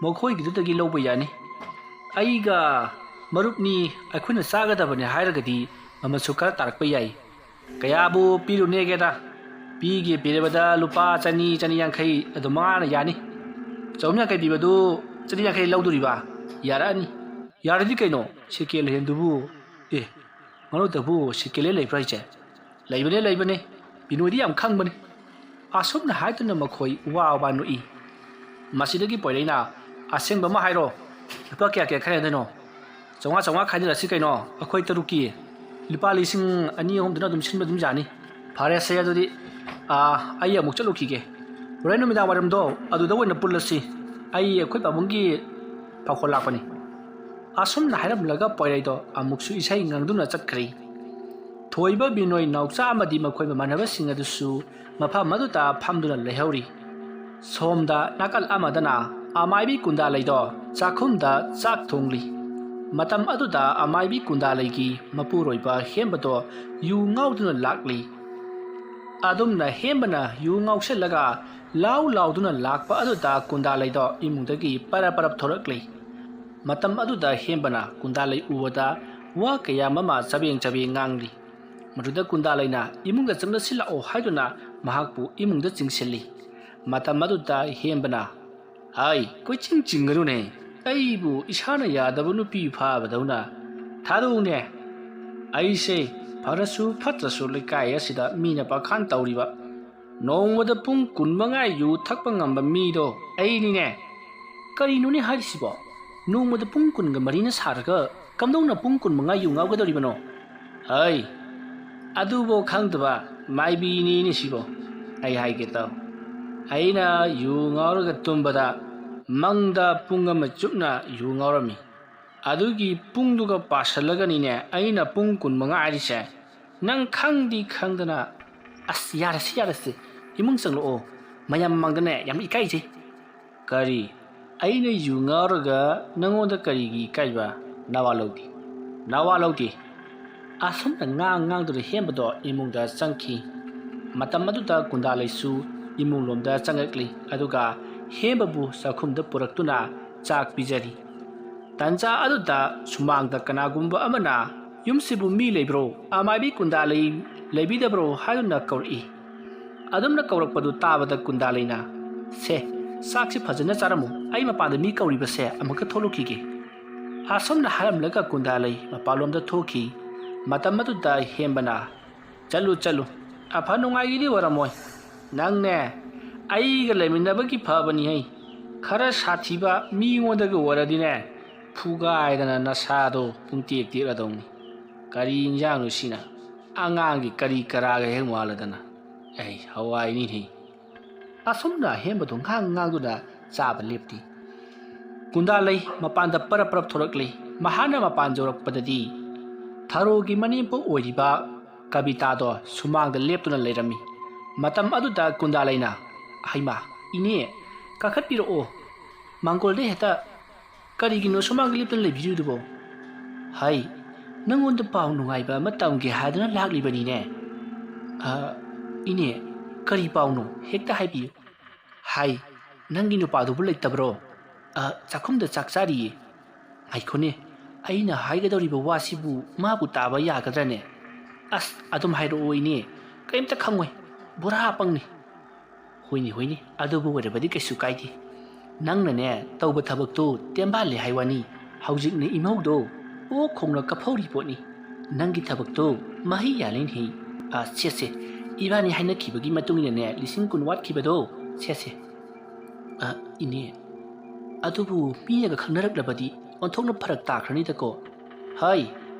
ꯃꯈꯣꯏꯒꯤꯗꯨꯗꯒꯤ ꯂꯧꯕ ꯌꯥꯅꯤ꯫ ꯑꯩꯒ ꯃꯔꯨꯞꯅꯤ, ꯑꯩꯈꯣꯏꯅ ꯆꯥꯒꯗꯕꯅꯦ ꯍꯥꯏꯔꯒꯗꯤ ꯃꯃꯜꯁꯨ ꯈꯔ ꯇꯥꯔꯛꯄ ꯌꯥꯏ꯫ ꯀꯌꯥꯕꯨ ꯄꯤꯔꯨꯅꯦꯒꯦꯗ? ꯄꯤꯒꯦ ꯄꯤꯔꯕꯗ ꯂꯨꯄꯥ ꯆꯅꯤ, ꯆꯅꯤ ꯌꯥꯡꯈꯩ ꯑꯗꯨ ꯃꯉꯥꯅ ꯌꯥꯅꯤ꯫ ꯆꯍꯨꯝ ꯌꯥꯡꯈꯩ ꯄꯤꯕꯗꯨ ꯆꯅꯤ ꯌꯥꯡꯈꯩ ꯂꯧꯗꯣꯔꯤꯕ? ꯌꯥꯔꯛꯑꯅꯤ꯫ ꯌꯥꯔꯗꯤ ꯀꯩꯅꯣ, ꯁꯦꯀꯦꯟ ꯍꯦꯟꯗꯨꯕꯨ꯫ ꯑꯦ, ꯉꯥꯅꯨꯗꯕꯨ ꯁꯦꯀꯦꯟ ꯍꯦꯟ ꯂꯩꯕ꯭ꯔꯥ ꯍꯥꯏꯁꯦ? ꯂꯩꯕꯅꯦ, ꯂꯩꯕꯅꯦ꯫ ꯕꯤꯅꯣꯏꯗꯤ ꯌꯥꯝ ꯈꯪꯕꯅꯤ꯫ ꯑꯁꯨꯝꯅ ꯍꯥꯏꯗꯨꯅ ꯃꯈꯣꯏ ꯋꯥ ꯋꯥ ꯅꯣꯛꯏ꯫ ꯃꯁꯤꯗꯒꯤ ꯄꯣꯏꯔꯩꯅ, "ꯑꯁꯦꯡꯕ ꯑꯃ ꯍꯥꯏꯔꯣ, ꯂꯨꯄꯥ ꯀꯌꯥ ꯀꯌꯥ ꯈꯥꯏꯅꯗꯣꯏꯅꯣ? ꯆꯥꯝꯃꯉꯥ ꯆꯥꯝꯃꯉꯥ ꯈꯥꯏꯅꯔꯁꯤ ꯀꯩꯅꯣ, ꯑꯩꯈꯣꯏ ꯇꯔꯨꯛꯀꯤ ꯂꯨꯄꯥ ꯂꯤꯁꯤꯡ ꯑꯅꯤ ꯑꯍꯨꯝꯗꯨꯅ ꯑꯗꯨꯝ ꯁꯤꯟꯕ ꯑꯗꯨꯝ ꯌꯥꯅꯤ꯫ ꯐꯔꯦꯁꯦ ꯑꯗꯨꯗꯤ, ꯑꯥ, ꯑꯩ ꯑꯃꯨꯛ ꯆꯠꯂꯨꯈꯤꯒꯦ꯫ ꯍꯣꯔꯦꯟ ꯅꯨꯃꯤꯗꯥꯡ ꯋꯥꯏꯔꯝꯗꯣ ꯑꯗꯨꯗ ꯑꯣꯏꯅ ꯄꯨꯜꯂꯁꯤ꯫ ꯑꯩ ꯑꯩꯈꯣꯏ ꯄꯥꯕꯨꯡꯒꯤ ꯄꯥꯎꯈꯣꯜ ꯂꯥꯛꯄꯅꯤ"꯫ ꯑꯁꯨꯝꯅ ꯍꯥꯏꯔꯝꯂꯒ ꯄꯣꯏꯔꯩꯗꯣ ꯑꯃꯨꯛꯁꯨ ꯏꯁꯩ ꯉꯪꯗꯨꯅ ꯆꯠꯈ꯭ꯔꯦ꯫ ꯊꯣꯏꯕ, ꯕꯤꯅꯣꯏ, ꯅꯥꯎꯆꯥ ꯑꯃꯗꯤ ꯃꯈꯣꯏ ꯃꯃꯥꯟꯅꯕꯁꯤꯡ ꯑꯗꯨꯁꯨ ꯃꯐꯝ ꯑꯗꯨꯗ ꯐꯝꯗꯨꯅ ꯂꯩꯍꯧꯔꯤ꯫ ꯁꯣꯝꯗ ꯅꯥꯀꯜ ꯑꯃꯗꯅ ꯑꯃꯥꯏꯕꯤ ꯀꯨꯟꯗꯥꯂꯩꯗꯣ ꯆꯥꯛꯈꯨꯝꯗ ꯆꯥꯛ ꯊꯣꯡꯂꯤ꯫ ꯃꯇꯝ ꯑꯗꯨꯗ ꯑꯃꯥꯏꯕꯤ ꯀꯨꯟꯗꯥꯂꯩꯒꯤ ꯃꯄꯨꯔꯣꯏꯕ ꯍꯦꯝꯕꯗꯣ ꯌꯨ ꯉꯥꯎꯗꯨꯅ ꯂꯥꯛꯂꯤ꯫ ꯑꯗꯨꯝꯅ ꯍꯦꯝꯕꯅ ꯌꯨ ꯉꯥꯎꯁꯤꯜꯂꯒ ꯂꯥꯎ ꯂꯥꯎꯗꯨꯅ ꯂꯥꯛꯄ ꯑꯗꯨꯗ ꯀꯨꯟꯗꯥꯂꯩꯗꯣ ꯏꯃꯨꯡꯗꯒꯤ ꯄꯔꯞ ꯄꯔꯞ ꯊꯣꯔꯛꯂꯤ꯫ ꯃꯇꯝ ꯑꯗꯨꯗ ꯍꯦꯝꯕꯅ ꯀꯨꯟꯗꯥꯂꯩ ꯎꯕꯗ ꯋꯥ ꯀꯌꯥ ꯑꯃ ꯆꯕꯦꯡ ꯆꯕꯦꯡ ꯉꯥꯡꯂꯤ꯫ ꯃꯗꯨꯗ ꯀꯨꯟꯗꯥꯂꯩꯅ ꯏꯃꯨꯡꯗ ꯆꯪꯅꯁꯤꯜꯂꯛꯑꯣ ꯍꯥꯏꯗꯨꯅ ꯃꯍꯥꯛꯄꯨ ꯏꯃꯨꯡꯗ ꯆꯤꯡꯁꯤꯜꯂꯤ꯫ ꯃꯇꯝ ꯑꯗꯨꯗ ꯍꯦꯝꯕꯅ, "ꯍꯥꯏ, ꯀꯣꯏꯆꯤꯡ ꯆꯤꯡꯒꯅꯨꯅꯦ, ꯑꯩꯕꯨ ꯏꯁꯥꯅ ꯌꯥꯗꯕ ꯅꯨꯄꯤ ꯐꯥꯕꯗꯧꯅ꯫ ꯊꯥꯗꯣꯛꯎꯅꯦ꯫ ꯑꯩꯁꯦ ꯐꯔꯁꯨ ꯐꯠꯇ꯭ꯔꯁꯨ ꯂꯩꯀꯥꯏ ꯑꯁꯤꯗ ꯃꯤꯅ ꯄꯥꯈꯥꯟ ꯇꯧꯔꯤꯕ ꯅꯣꯡꯃꯗ ꯄꯨꯡ ꯀꯨꯟꯃꯉꯥ ꯌꯨ ꯊꯛꯄ ꯉꯝꯕ ꯃꯤꯗꯣ ꯑꯩꯅꯤꯅꯦ꯫ ꯀꯔꯤꯅꯣꯅꯦ ꯍꯥꯏꯔꯤꯁꯤꯕꯣ? ꯅꯣꯡꯃꯗ ꯄꯨꯡ ꯀꯨꯟꯒ ꯃꯔꯤꯅ ꯁꯥꯔꯒ ꯀꯝꯗꯧꯅ ꯄꯨꯡ ꯀꯨꯟꯃꯉꯥ ꯌꯨ ꯉꯥꯎꯒꯗꯧꯔꯤꯕꯅꯣ? ꯍꯩ, ꯑꯗꯨꯕꯨ ꯈꯪꯗꯕ ꯃꯥꯏꯕꯤꯅꯤꯅꯦ ꯁꯤꯕꯣ꯫ ꯑꯩ ꯍꯥꯏꯒꯦ ꯇꯥꯎ, ꯑꯩꯅ ꯌꯨ ꯉꯥꯎꯔꯒ ꯇꯨꯝꯕꯗ ꯃꯪꯗ ꯄꯨꯡ ꯑꯃ ꯆꯨꯞꯅ ꯌꯨ ꯉꯥꯎꯔꯝꯃꯤ꯫ ꯑꯗꯨꯒꯤ ꯄꯨꯡꯗꯨꯒ ꯄꯥꯁꯜꯂꯒꯅꯤꯅꯦ ꯑꯩꯅ ꯄꯨꯡ ꯀꯨꯟꯃꯉꯥ ꯍꯥꯏꯔꯤꯁꯦ꯫ ꯅꯪ ꯈꯪꯗꯤ ꯈꯪꯗꯅ꯫ ꯑꯁ, ꯌꯥꯔꯁꯤ ꯌꯥꯔꯁꯤ, ꯏꯃꯨꯡ ꯆꯪꯂꯛꯑꯣ꯫ ꯃꯌꯥꯝ ꯃꯃꯥꯡꯗꯅꯦ ꯌꯥꯝ ꯏꯀꯥꯏꯖꯩ꯫ ꯀꯔꯤ? ꯑꯩꯅ ꯌꯨ ꯉꯥꯎꯔꯒ ꯅꯪꯉꯣꯟꯗ ꯀꯔꯤꯒꯤ ꯏꯀꯥꯏꯕ? ꯅꯋꯥ ꯂꯧꯗꯦ, ꯅꯋꯥ ꯂꯧꯗꯦ꯫ ꯑꯁꯨꯝꯅ ꯉꯥꯡ ꯉꯥꯡꯗꯨꯅ ꯍꯦꯝꯕꯗꯣ ꯏꯃꯨꯡꯗ ꯆꯪꯈꯤ꯫ ꯃꯇꯝ ꯑꯗꯨꯗ ꯀꯨꯟꯗꯥꯂꯩꯁꯨ ꯏꯃꯨꯡꯂꯣꯝꯗ ꯆꯪꯉꯛꯂꯤ꯫ ꯑꯗꯨꯒ ꯍꯦꯝꯕꯕꯨ ꯆꯥꯛꯈꯨꯝꯗ ꯄꯨꯔꯛꯇꯨꯅ ꯆꯥꯛ ꯄꯤꯖꯔꯤ꯫ ꯇꯟꯖꯥ ꯑꯗꯨꯗ ꯁꯨꯃꯥꯡꯗ ꯀꯅꯥꯒꯨꯝꯕ ꯑꯃꯅ, "ꯌꯨꯝꯁꯤꯕꯨ ꯃꯤ ꯂꯩꯕ꯭ꯔꯣ? ꯑꯃꯥꯏꯕꯤ ꯀꯨꯟꯗꯥꯂꯩ ꯂꯩꯕꯤꯗꯕ꯭ꯔꯣ?" ꯍꯥꯏꯗꯨꯅ ꯀꯧꯔꯛꯏ꯫ ꯑꯗꯨꯝꯅ ꯀꯧꯔꯛꯄꯗꯨ ꯇꯥꯕꯗ ꯀꯨꯟꯗꯥꯂꯩꯅ, "ꯁꯦ, ꯆꯥꯛꯁꯤ ꯐꯖꯅ ꯆꯥꯔꯝꯃꯨ, ꯑꯩ ꯃꯄꯥꯟꯗ ꯃꯤ ꯀꯧꯔꯤꯕꯁꯦ ꯑꯃꯨꯛꯇ ꯊꯣꯛꯂꯨꯈꯤꯒꯦ"꯫ ꯑꯁꯨꯝꯅ ꯍꯥꯏꯔꯝꯂꯒ ꯀꯨꯟꯗꯥꯂꯩ ꯃꯄꯥꯟꯂꯣꯝꯗ ꯊꯣꯛꯈꯤ꯫ ꯃꯇꯝ ꯑꯗꯨꯗ ꯍꯦꯝꯕꯅ, "ꯆꯠꯂꯨ, ꯆꯠꯂꯨ, ꯑꯐ ꯅꯨꯡꯉꯥꯏꯒꯤꯗꯤ ꯑꯣꯏꯔꯝꯃꯣꯏ꯫ ꯅꯪꯅꯦ ꯑꯩꯒ ꯂꯩꯃꯤꯟꯅꯕꯒꯤ ꯐꯕꯅꯤ ꯍꯩ꯫ ꯈꯔ ꯁꯥꯊꯤꯕ ꯃꯤꯉꯣꯟꯗꯒ ꯑꯣꯏꯔꯗꯤꯅꯦ, ꯐꯨꯒꯥꯏꯗꯅ ꯅꯁꯥꯗꯣ ꯄꯨꯡꯇꯦꯛ ꯇꯦꯛꯂꯗꯧꯅꯤ꯫ ꯀꯔꯤ ꯏꯟꯖꯥꯡꯅꯣ ꯁꯤꯅ? ꯑꯉꯥꯡꯒꯤ ꯀꯔꯤ ꯀꯔꯥꯒ ꯍꯦꯛ ꯃꯥꯜꯂꯗꯅ꯫ ꯑꯩ ꯍꯋꯥꯏꯅꯤꯅꯦ"꯫ ꯑꯁꯨꯝꯅ ꯍꯦꯝꯕꯗꯨ ꯉꯥꯡ ꯉꯥꯡꯗꯨꯅ ꯆꯥꯕ ꯂꯦꯞꯇꯦ꯫ ꯀꯨꯟꯗꯥꯂꯩ ꯃꯄꯥꯟꯗ ꯄꯔꯞ ꯄꯔꯞ ꯊꯣꯔꯛꯂꯦ꯫ ꯃꯍꯥꯛꯅ ꯃꯄꯥꯟ ꯌꯧꯔꯛꯄꯗꯗꯤ ꯊꯔꯣꯒꯤ ꯃꯅꯦꯝꯄꯣꯛ ꯑꯣꯏꯔꯤꯕ ꯀꯕꯤꯇꯥꯗꯣ ꯁꯨꯃꯥꯡꯗ ꯂꯦꯞꯇꯨꯅ ꯂꯩꯔꯝꯃꯤ꯫ ꯃꯇꯝ ꯑꯗꯨꯗ ꯀꯨꯟꯗꯥꯂꯩꯅ, "ꯍꯩꯃꯥ, ꯏꯅꯦ, ꯀꯥꯈꯠꯄꯤꯔꯛꯑꯣ, ꯃꯥꯡꯒꯣꯜꯗ ꯍꯦꯛꯇ ꯀꯔꯤꯒꯤꯅꯣ ꯁꯨꯃꯥꯡꯗ ꯂꯦꯞꯇꯨꯅ ꯂꯩꯕꯤꯔꯤꯗꯨꯕꯣ? ꯍꯩ, ꯅꯪꯉꯣꯟꯗ ꯄꯥꯎ ꯅꯨꯡꯉꯥꯏꯕ ꯑꯃ ꯇꯝꯒꯦ ꯍꯥꯏꯗꯨꯅ ꯂꯥꯛꯂꯤꯕꯅꯤꯅꯦ"꯫ "ꯑ, ꯏꯅꯦ, ꯀꯔꯤ ꯄꯥꯎꯅꯣ? ꯍꯦꯛꯇ ꯍꯥꯏꯕꯤꯌꯨ"꯫ "ꯍꯥꯏ, ꯅꯪꯒꯤ ꯅꯨꯄꯥꯗꯨꯕꯨ ꯂꯩꯇꯕ꯭ꯔꯣ?" "ꯑ, ꯆꯥꯛꯈꯨꯝꯗ ꯆꯥꯛ ꯆꯥꯔꯤꯌꯦ"꯫ "ꯉꯥꯏꯈꯣꯅꯦ, ꯑꯩꯅ ꯍꯥꯏꯒꯗꯧꯔꯤꯕ ꯋꯥꯁꯤꯕꯨ ꯃꯥꯕꯨ ꯇꯥꯕ ꯌꯥꯒꯗ꯭ꯔꯅꯦ?" "ꯑꯁ, ꯑꯗꯨꯝ ꯍꯥꯏꯔꯛꯑꯣ ꯏꯅꯦ, ꯀꯔꯤꯝꯇ ꯈꯪꯉꯣꯏ, ꯕꯣꯔꯥ ꯑꯄꯪꯅꯤ"꯫ "ꯍꯣꯏꯅꯦ, ꯍꯣꯏꯅꯦ, ꯑꯗꯨꯕꯨ ꯑꯣꯏꯔꯕꯗꯤ ꯀꯩꯁꯨ ꯀꯥꯏꯗꯦ꯫ ꯅꯪꯅꯅꯦ ꯇꯧꯕ ꯊꯕꯛꯇꯣ ꯇꯦꯝꯕꯥꯜꯂꯦ ꯍꯥꯏ ꯋꯥꯅꯤ, ꯍꯧꯖꯤꯛꯅ ꯏꯃꯧꯗꯣ ꯑꯣꯛ ꯈꯣꯡꯅ ꯀꯞꯐꯧꯔꯤ ꯄꯣꯠꯅꯤ꯫ ꯅꯪꯒꯤ ꯊꯕꯛꯇꯣ ꯃꯍꯩ ꯌꯥꯜꯂꯦꯅꯦꯍꯦ꯫ ꯑ, ꯁꯦ, ꯁꯦ, ꯏꯕꯥꯅꯤ ꯍꯥꯏꯅꯈꯤꯕꯒꯤ ꯃꯇꯨꯡ ꯏꯟꯅꯅꯦ, ꯂꯤꯁꯤꯡ ꯀꯨꯟ ꯋꯥꯠꯈꯤꯕꯗꯣ, ꯁꯦ ꯁꯦ꯫ ꯑ, ꯏꯅꯦ, ꯑꯗꯨꯕꯨ ꯃꯤꯅꯒ ꯈꯪꯅꯔꯛꯂꯕꯗꯤ ꯑꯣꯟꯊꯣꯛꯅ ꯐꯔꯛ ꯇꯥꯈ꯭ꯔꯅꯤꯗꯀꯣ꯫ ꯍꯩ,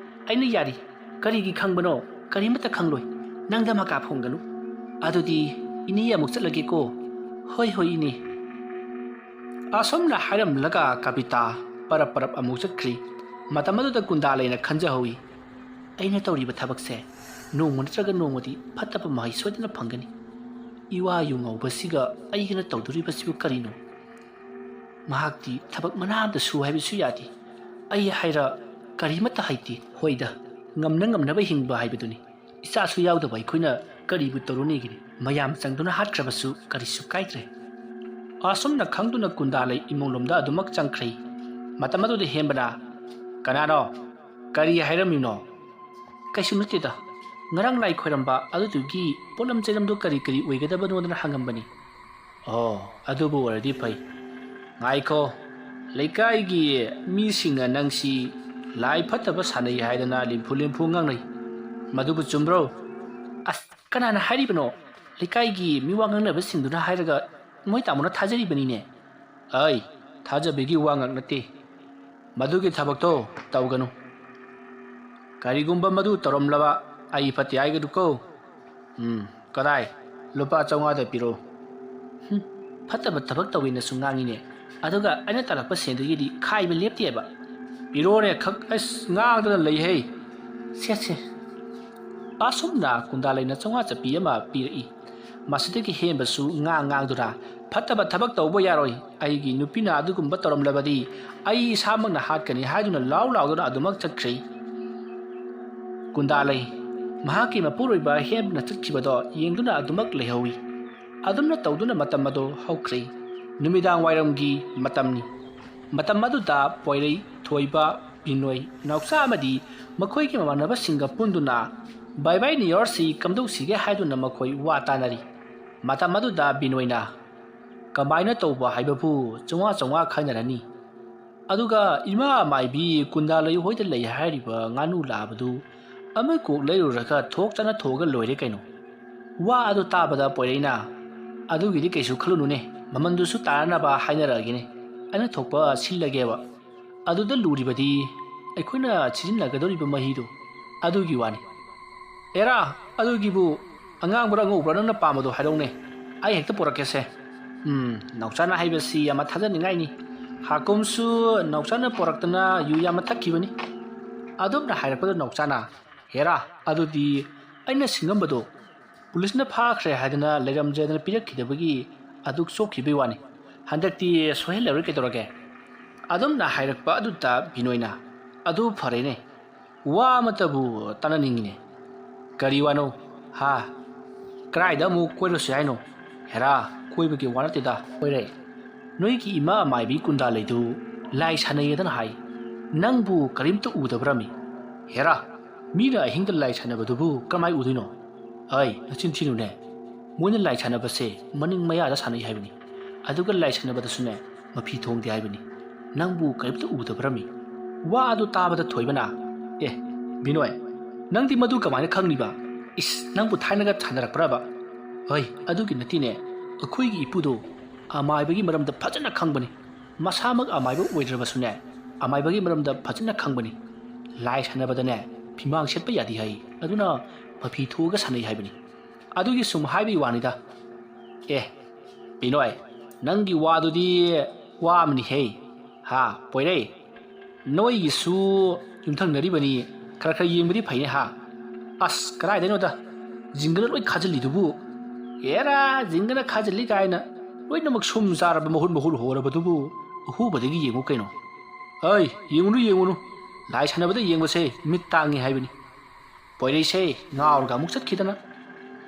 ꯑꯩꯅ ꯌꯥꯔꯤ꯫ ꯀꯔꯤꯒꯤ ꯈꯪꯕꯅꯣ? ꯀꯔꯤꯃꯠꯇ ꯈꯪꯂꯣꯏ꯫ ꯅꯪꯗ ꯃꯀꯥ ꯐꯣꯡꯒꯅꯨ꯫ ꯑꯗꯨꯗꯤ ꯏꯅꯦ ꯑꯃꯨꯛ ꯆꯠꯂꯒꯦꯀꯣ꯫ ꯍꯣꯏ ꯍꯣꯏ ꯏꯅꯦ꯫ ꯑꯁꯨꯝꯅ ꯍꯥꯏꯔꯝꯂꯒ ꯀꯕꯤꯇꯥ ꯄꯔꯞ ꯄꯔꯞ ꯑꯃꯨꯛ ꯆꯠꯈ꯭ꯔꯤ꯫ ꯃꯇꯝ ꯑꯗꯨꯗ ꯀꯨꯟꯗꯥꯂꯩꯅ ꯈꯟꯖꯍꯧꯏ, "ꯑꯩꯅ ꯇꯧꯔꯤꯕ ꯊꯕꯛꯁꯦ ꯅꯣꯡꯃ ꯅꯠꯇ꯭ꯔꯒ ꯅꯣꯡꯃꯗꯤ ꯐꯠꯇꯕ ꯃꯍꯩ ꯁꯣꯏꯗꯅ ꯐꯪꯒꯅꯤ꯫ ꯏꯋꯥ ꯌꯨ ꯉꯧꯕꯁꯤꯒ ꯑꯩꯒꯅ ꯇꯧꯗꯣꯔꯤꯕꯁꯤꯕꯨ ꯀꯔꯤꯅꯣ? ꯃꯍꯥꯛꯇꯤ ꯊꯕꯛ ꯃꯅꯥ ꯑꯃꯇ ꯁꯨ ꯍꯥꯏꯕꯁꯨ ꯌꯥꯗꯦ꯫ ꯑꯩ ꯍꯥꯏꯔ ꯀꯔꯤꯃꯠꯇ ꯍꯩꯇꯦ꯫ ꯍꯣꯏꯗ, ꯉꯝꯅ ꯉꯝꯅꯕ ꯍꯤꯡꯕ ꯍꯥꯏꯕꯗꯨꯅꯤ꯫ ꯏꯆꯥꯁꯨ ꯌꯥꯎꯗꯕ ꯑꯩꯈꯣꯏꯅ ꯀꯔꯤꯕꯨ ꯇꯧꯔꯨꯅꯤꯒꯤꯅꯤ? ꯃꯌꯥꯝ ꯆꯪꯗꯨꯅ ꯍꯥꯠꯈ꯭ꯔꯕꯁꯨ ꯀꯔꯤꯁꯨ ꯀꯥꯏꯗ꯭ꯔꯦ꯫" ꯑꯁꯨꯝꯅ ꯈꯪꯗꯨꯅ ꯀꯨꯟꯗꯥꯂꯩ ꯏꯃꯨꯡꯂꯣꯝꯗ ꯑꯗꯨꯃꯛ ꯆꯪꯈ꯭ꯔꯦ꯫ ꯃꯇꯝ ꯑꯗꯨꯗ ꯍꯦꯝꯕꯅ, "ꯀꯅꯥꯅꯣ? ꯀꯔꯤ ꯍꯥꯏꯔꯝꯃꯤꯅꯣ?" "ꯀꯩꯁꯨ ꯅꯠꯇꯦꯗ, ꯉꯔꯥꯡ ꯂꯥꯏ ꯈꯣꯏꯔꯝꯕ ꯑꯗꯨꯗꯨꯒꯤ ꯄꯣꯠꯂꯝ ꯆꯩꯂꯝꯗꯣ ꯀꯔꯤ ꯀꯔꯤ ꯑꯣꯏꯒꯗꯕꯅꯣꯗꯅ ꯍꯪꯉꯝꯕꯅꯤ꯫" "ꯑꯣ, ꯑꯗꯨꯕꯨ ꯑꯣꯏꯔꯗꯤ ꯐꯩ꯫ ꯉꯥꯏꯈꯣ, ꯂꯩꯀꯥꯏꯒꯤ ꯃꯤꯁꯤꯡꯅ ꯅꯪꯁꯤ ꯂꯥꯏ ꯐꯠꯇꯕ ꯁꯥꯟꯅꯩ ꯍꯥꯏꯗꯅ ꯂꯤꯝꯐꯨ ꯂꯤꯝꯐꯨ ꯉꯥꯡꯅꯩ꯫ ꯃꯗꯨꯕꯨ ꯆꯨꯝꯕ꯭ꯔꯣ?" "ꯑꯁ, ꯀꯅꯥꯅ ꯍꯥꯏꯔꯤꯕꯅꯣ? ꯂꯩꯀꯥꯏꯒꯤ ꯃꯤꯋꯥ ꯉꯥꯡꯅꯕꯁꯤꯡꯗꯨꯅ ꯍꯥꯏꯔꯒ ꯃꯣꯏ ꯇꯥꯃꯣꯅ ꯊꯥꯖꯔꯤꯕꯅꯤꯅꯦ꯫" "ꯑꯩ ꯊꯥꯖꯕꯒꯤ ꯋꯥ ꯉꯥꯛ ꯅꯠꯇꯦ꯫ ꯃꯗꯨꯒꯤ ꯊꯕꯛꯇꯣ ꯇꯧꯒꯅꯨ꯫ ꯀꯔꯤꯒꯨꯝꯕ ꯃꯗꯨ ꯇꯧꯔꯝꯂꯕ ꯑꯩ ꯐꯠꯇꯦ ꯍꯥꯏꯒꯅꯨꯀꯣ꯫" "ꯎꯝ, ꯀꯗꯥꯏ? ꯂꯨꯄꯥ ꯆꯥꯝꯃꯉꯥꯗ ꯄꯤꯔꯛꯑꯣ꯫" "ꯍꯨꯝ, ꯐꯠꯇꯕ ꯊꯕꯛ ꯇꯧꯋꯦꯅꯁꯨ ꯉꯥꯡꯉꯤꯅꯦ, ꯑꯗꯨꯒ ꯑꯩꯅ ꯇꯥꯜꯂꯛꯄ ꯁꯦꯟꯗꯨꯒꯤꯗꯤ ꯈꯥꯏꯕ ꯂꯦꯞꯇꯦꯕ꯫" "ꯄꯤꯔꯛꯑꯣꯅꯦ ꯈꯛ, ꯑꯁ, ꯉꯥꯡꯗꯅ ꯂꯩꯍꯦ꯫" "ꯁꯦ, ꯁꯦ꯫" ꯑꯁꯨꯝꯅ ꯀꯨꯟꯗꯥꯂꯩꯅ ꯆꯥꯝꯃꯉꯥ ꯆꯠꯄꯤ ꯑꯃ ꯄꯤꯔꯛꯏ꯫ ꯃꯁꯤꯗꯒꯤ ꯍꯦꯟꯕꯁꯨ ꯉꯥꯡ ꯉꯥꯡꯗꯨꯅ, "ꯐꯠꯇꯕ ꯊꯕꯛ ꯇꯧꯕ ꯌꯥꯔꯣꯏ, ꯑꯩꯒꯤ ꯅꯨꯄꯤꯅ ꯑꯗꯨꯒꯨꯝꯕ ꯇꯧꯔꯝꯂꯕꯗꯤ ꯑꯩ ꯏꯁꯥꯃꯛꯅ ꯍꯥꯠꯀꯅꯤ" ꯍꯥꯏꯗꯨꯅ ꯂꯥꯎ ꯂꯥꯎꯗꯨꯅ ꯑꯗꯨꯃꯛ ꯆꯠꯈ꯭ꯔꯦ꯫ ꯀꯨꯟꯗꯥꯂꯩ ꯃꯍꯥꯛꯀꯤ ꯃꯄꯨꯔꯣꯏꯕ ꯍꯦꯝꯅ ꯆꯠꯈꯤꯕꯗꯣ ꯌꯦꯡꯗꯨꯅ ꯑꯗꯨꯃꯛ ꯂꯩꯍꯧꯏ꯫ ꯑꯗꯨꯝꯅ ꯇꯧꯗꯨꯅ ꯃꯇꯝ ꯑꯗꯣ ꯍꯧꯈ꯭ꯔꯦ꯫ ꯅꯨꯃꯤꯗꯥꯡ ꯋꯥꯏꯔꯝꯒꯤ ꯃꯇꯝꯅꯤ꯫ ꯃꯇꯝ ꯑꯗꯨꯗ ꯄꯣꯏꯔꯩ, ꯊꯣꯏꯕ, ꯕꯤꯅꯣꯏ, ꯅꯥꯎꯆꯥ ꯑꯃꯗꯤ ꯃꯈꯣꯏꯒꯤ ꯃꯃꯥꯟꯅꯕꯁꯤꯡꯒ ꯄꯨꯟꯗꯨꯅ ꯕꯥꯏ ꯕꯥꯏ ꯅꯤꯌꯣꯔꯁꯤ ꯀꯝꯗꯧꯁꯤꯒꯦ ꯍꯥꯏꯗꯨꯅ ꯃꯈꯣꯏ ꯋꯥ ꯇꯥꯅꯔꯤ꯫ ꯃꯇꯝ ꯑꯗꯨꯗ ꯕꯤꯅꯣꯏꯅ, "ꯀꯃꯥꯏꯅ ꯇꯧꯕ ꯍꯥꯏꯕꯕꯨ ꯆꯥꯝꯃꯉꯥ ꯆꯥꯝꯃꯉꯥ ꯈꯥꯏꯅꯔꯅꯤ? ꯑꯗꯨꯒ ꯏꯃꯥ ꯃꯥꯏꯕꯤ ꯀꯨꯟꯗꯥꯂꯩ ꯍꯣꯏꯗ ꯂꯩ ꯍꯥꯏꯔꯤꯕ ꯉꯥꯅꯨ ꯂꯥꯕꯗꯨ ꯑꯃ ꯀꯣꯛ ꯂꯩꯔꯨꯔꯒ ꯊꯣꯛ ꯆꯥꯅ ꯊꯣꯛꯑꯒ ꯂꯣꯏꯔꯦ ꯀꯩꯅꯣ?" ꯋꯥ ꯑꯗꯨ ꯇꯥꯕꯗ ꯄꯣꯏꯔꯩꯅ, "ꯑꯗꯨꯒꯤꯗꯤ ꯀꯩꯁꯨ ꯈꯜꯂꯨꯅꯨꯅꯦ, ꯃꯃꯜꯗꯨꯁꯨ ꯇꯥꯅꯅꯕ ꯍꯥꯏꯅꯔꯛꯑꯒꯦꯅꯦ, ꯑꯩꯅ ꯊꯣꯛꯄ ꯁꯤꯜꯂꯒꯦꯕ꯫ ꯑꯗꯨꯗ ꯂꯨꯔꯤꯕꯗꯤ ꯑꯩꯈꯣꯏꯅ ꯁꯤꯖꯤꯟꯅꯒꯗꯧꯔꯤꯕ ꯃꯍꯤꯗꯣ, ꯑꯗꯨꯒꯤ ꯋꯥꯅꯤ꯫" "ꯑꯦꯔꯥ, ꯑꯗꯨꯒꯤꯕꯨ ꯑꯉꯥꯡꯕ꯭ꯔꯥ ꯑꯉꯧꯕ꯭ꯔꯥ ꯅꯪꯅ ꯄꯥꯝꯕꯗꯣ ꯍꯥꯏꯔꯛꯎꯅꯦ, ꯑꯩ ꯍꯦꯛꯇ ꯄꯨꯔꯛꯀꯦꯁꯦ꯫" ꯎꯝ, ꯅꯥꯎꯆꯥꯅ ꯍꯥꯏꯕꯁꯤ ꯌꯥꯝꯅ ꯊꯥꯖꯅꯤꯡꯉꯥꯏꯅꯤ꯫ ꯍꯥꯀꯨꯝꯁꯨ ꯅꯥꯎꯆꯥꯅ ꯄꯨꯔꯛꯇꯅ ꯌꯨ ꯌꯥꯝꯅ ꯊꯛꯈꯤꯕꯅꯤ꯫ ꯑꯗꯨꯝꯅ ꯍꯥꯏꯔꯛꯄꯗ ꯅꯥꯎꯆꯥꯅ, "ꯍꯦꯔꯥ, ꯑꯗꯨꯗꯤ ꯑꯩꯅ ꯁꯤꯡꯉꯝꯕꯗꯣ ꯄꯨꯂꯤꯁꯅ ꯐꯥꯈ꯭ꯔꯦ ꯍꯥꯏꯗꯅ ꯂꯩꯔꯝꯗ꯭ꯔꯦꯗꯅ ꯄꯤꯔꯛꯈꯤꯗꯕꯒꯤ ꯑꯗꯨꯛ ꯆꯣꯛꯈꯤꯕꯩ ꯋꯥꯅꯤ꯫ ꯍꯟꯗꯛꯇꯤ ꯁꯣꯏꯍꯜꯂꯔꯣꯏ ꯀꯩꯗꯧꯔꯒꯦ?" ꯑꯗꯨꯝꯅ ꯍꯥꯏꯔꯛꯄ ꯑꯗꯨꯗ ꯕꯤꯅꯣꯏꯅ, "ꯑꯗꯨ ꯐꯔꯦꯅꯦ, ꯋꯥ ꯑꯃꯇꯕꯨ ꯇꯥꯟꯅꯅꯤꯡꯉꯤꯅꯦ꯫" "ꯀꯔꯤ ꯋꯥꯅꯣ? ꯍꯥ? ꯀꯗꯥꯏꯗ ꯑꯃꯨꯛ ꯀꯣꯏꯔꯨꯁꯤ ꯍꯥꯏꯅꯣ?" "ꯍꯦꯔꯥ, ꯀꯣꯏꯕꯒꯤ ꯋꯥ ꯅꯠꯇꯦꯗ, ꯀꯣꯏꯔꯦ꯫ ꯅꯣꯏꯒꯤ ꯏꯃꯥ ꯑꯃꯥꯏꯕꯤ ꯀꯨꯟꯗꯥ ꯂꯩꯗꯨ ꯂꯥꯏ ꯁꯥꯟꯅꯩꯌꯦꯗꯅ ꯍꯥꯏ꯫ ꯅꯪꯕꯨ ꯀꯔꯤꯝꯇ ꯎꯗꯕ꯭ꯔꯃꯤ?" "ꯍꯦꯔꯥ, ꯃꯤꯅ ꯑꯍꯤꯡꯗ ꯂꯥꯏ ꯁꯥꯟꯅꯕꯗꯨꯕꯨ ꯀꯔꯝꯍꯥꯏ ꯎꯗꯣꯏꯅꯣ?" "ꯑꯩ, ꯅꯆꯤꯟ ꯊꯤꯅꯨꯅꯦ꯫ ꯃꯣꯏꯅ ꯂꯥꯏ ꯁꯥꯟꯅꯕꯁꯦ ꯃꯅꯤꯡ ꯃꯌꯥꯗ ꯁꯥꯟꯅꯩ ꯍꯥꯏꯕꯅꯤ꯫ ꯑꯗꯨꯒ ꯂꯥꯏ ꯁꯥꯟꯅꯕꯗꯁꯨꯅꯦ, ꯃꯐꯤ ꯊꯣꯡꯗꯦ ꯍꯥꯏꯕꯅꯤ꯫ ꯅꯪꯕꯨ ꯀꯔꯤꯝꯇ ꯎꯗꯕ꯭ꯔꯃꯤ?" ꯋꯥ ꯑꯗꯨ ꯇꯥꯕꯗ ꯊꯣꯏꯕꯅ, "ꯑꯦ, ꯕꯤꯅꯣꯏ, ꯅꯪꯗꯤ ꯃꯗꯨ ꯀꯃꯥꯏꯅ ꯈꯪꯂꯤꯕ? ꯏꯁ, ꯅꯪꯕꯨ ꯊꯥꯏꯅꯒ ꯁꯥꯟꯅꯔꯛꯄ꯭ꯔꯕ?" "ꯍꯣꯏ, ꯑꯗꯨꯒꯤ ꯅꯠꯇꯦꯅꯦ, ꯑꯩꯈꯣꯏꯒꯤ ꯏꯄꯨꯗꯣ ꯑꯃꯥꯏꯕꯒꯤ ꯃꯔꯝꯗ ꯐꯖꯅ ꯈꯪꯕꯅꯤ꯫ ꯃꯁꯥꯃꯛ ꯑꯃꯥꯏꯕ ꯑꯣꯏꯗ꯭ꯔꯕꯁꯨꯅꯦ, ꯑꯃꯥꯏꯕꯒꯤ ꯃꯔꯝꯗ ꯐꯖꯅ ꯈꯪꯕꯅꯤ꯫ ꯂꯥꯏ ꯁꯥꯟꯅꯕꯗꯅꯦ, ꯐꯤꯃꯥꯡ ꯁꯦꯠꯄ ꯌꯥꯗꯦ ꯍꯥꯏ, ꯑꯗꯨꯅ ꯃꯐꯤ ꯊꯣꯛꯑꯒ ꯁꯥꯟꯅꯩ ꯍꯥꯏꯕꯅꯤ꯫ ꯑꯗꯨꯒꯤ ꯁꯨꯝ ꯍꯥꯏꯕꯒꯤ ꯋꯥꯅꯤꯗ꯫" "ꯑꯦ, ꯕꯤꯅꯣꯏ, ꯅꯪꯒꯤ ꯋꯥꯗꯨꯗꯤ ꯋꯥ ꯑꯃꯅꯤꯍꯦ꯫ ꯍꯥ, ꯄꯣꯏꯔꯩ, ꯅꯣꯏꯒꯤꯁꯨ ꯌꯨꯝꯊꯪꯅꯔꯤꯕꯅꯤ, ꯈꯔ ꯈꯔ ꯌꯦꯡꯕꯗꯤ ꯐꯩꯅꯦ ꯍꯥ?" "ꯑꯁ, ꯀꯗꯥꯏꯗꯩꯅꯣꯗ, ꯖꯤꯡꯒꯅ ꯂꯣꯏ ꯈꯥꯖꯤꯜꯂꯤꯗꯨꯕꯨ꯫" "ꯑꯦꯔꯥ, ꯖꯤꯡꯒꯅ ꯈꯥꯖꯤꯜꯂꯤ ꯀꯥꯏꯅ, ꯂꯣꯏꯅꯃꯛ ꯁꯨꯝ ꯆꯥꯔꯕ ꯃꯍꯨꯠ ꯃꯍꯨꯠ ꯍꯣꯔꯕꯗꯨꯕꯨ, ꯑꯍꯨꯕꯗꯒꯤ ꯌꯦꯡꯉꯨ ꯀꯩꯅꯣ꯫" "ꯑꯩ, ꯌꯦꯡꯉꯨꯅꯨ, ꯌꯦꯡꯉꯨꯅꯨ, ꯂꯥꯏ ꯁꯥꯟꯅꯕꯗ ꯌꯦꯡꯕꯁꯦ ꯃꯤꯠ ꯇꯥꯡꯉꯤ ꯍꯥꯏꯕꯅꯤ꯫" ꯄꯣꯏꯔꯩꯁꯦ ꯉꯥꯎꯔꯒ ꯑꯃꯨꯛ ꯆꯠꯈꯤꯗꯅ꯫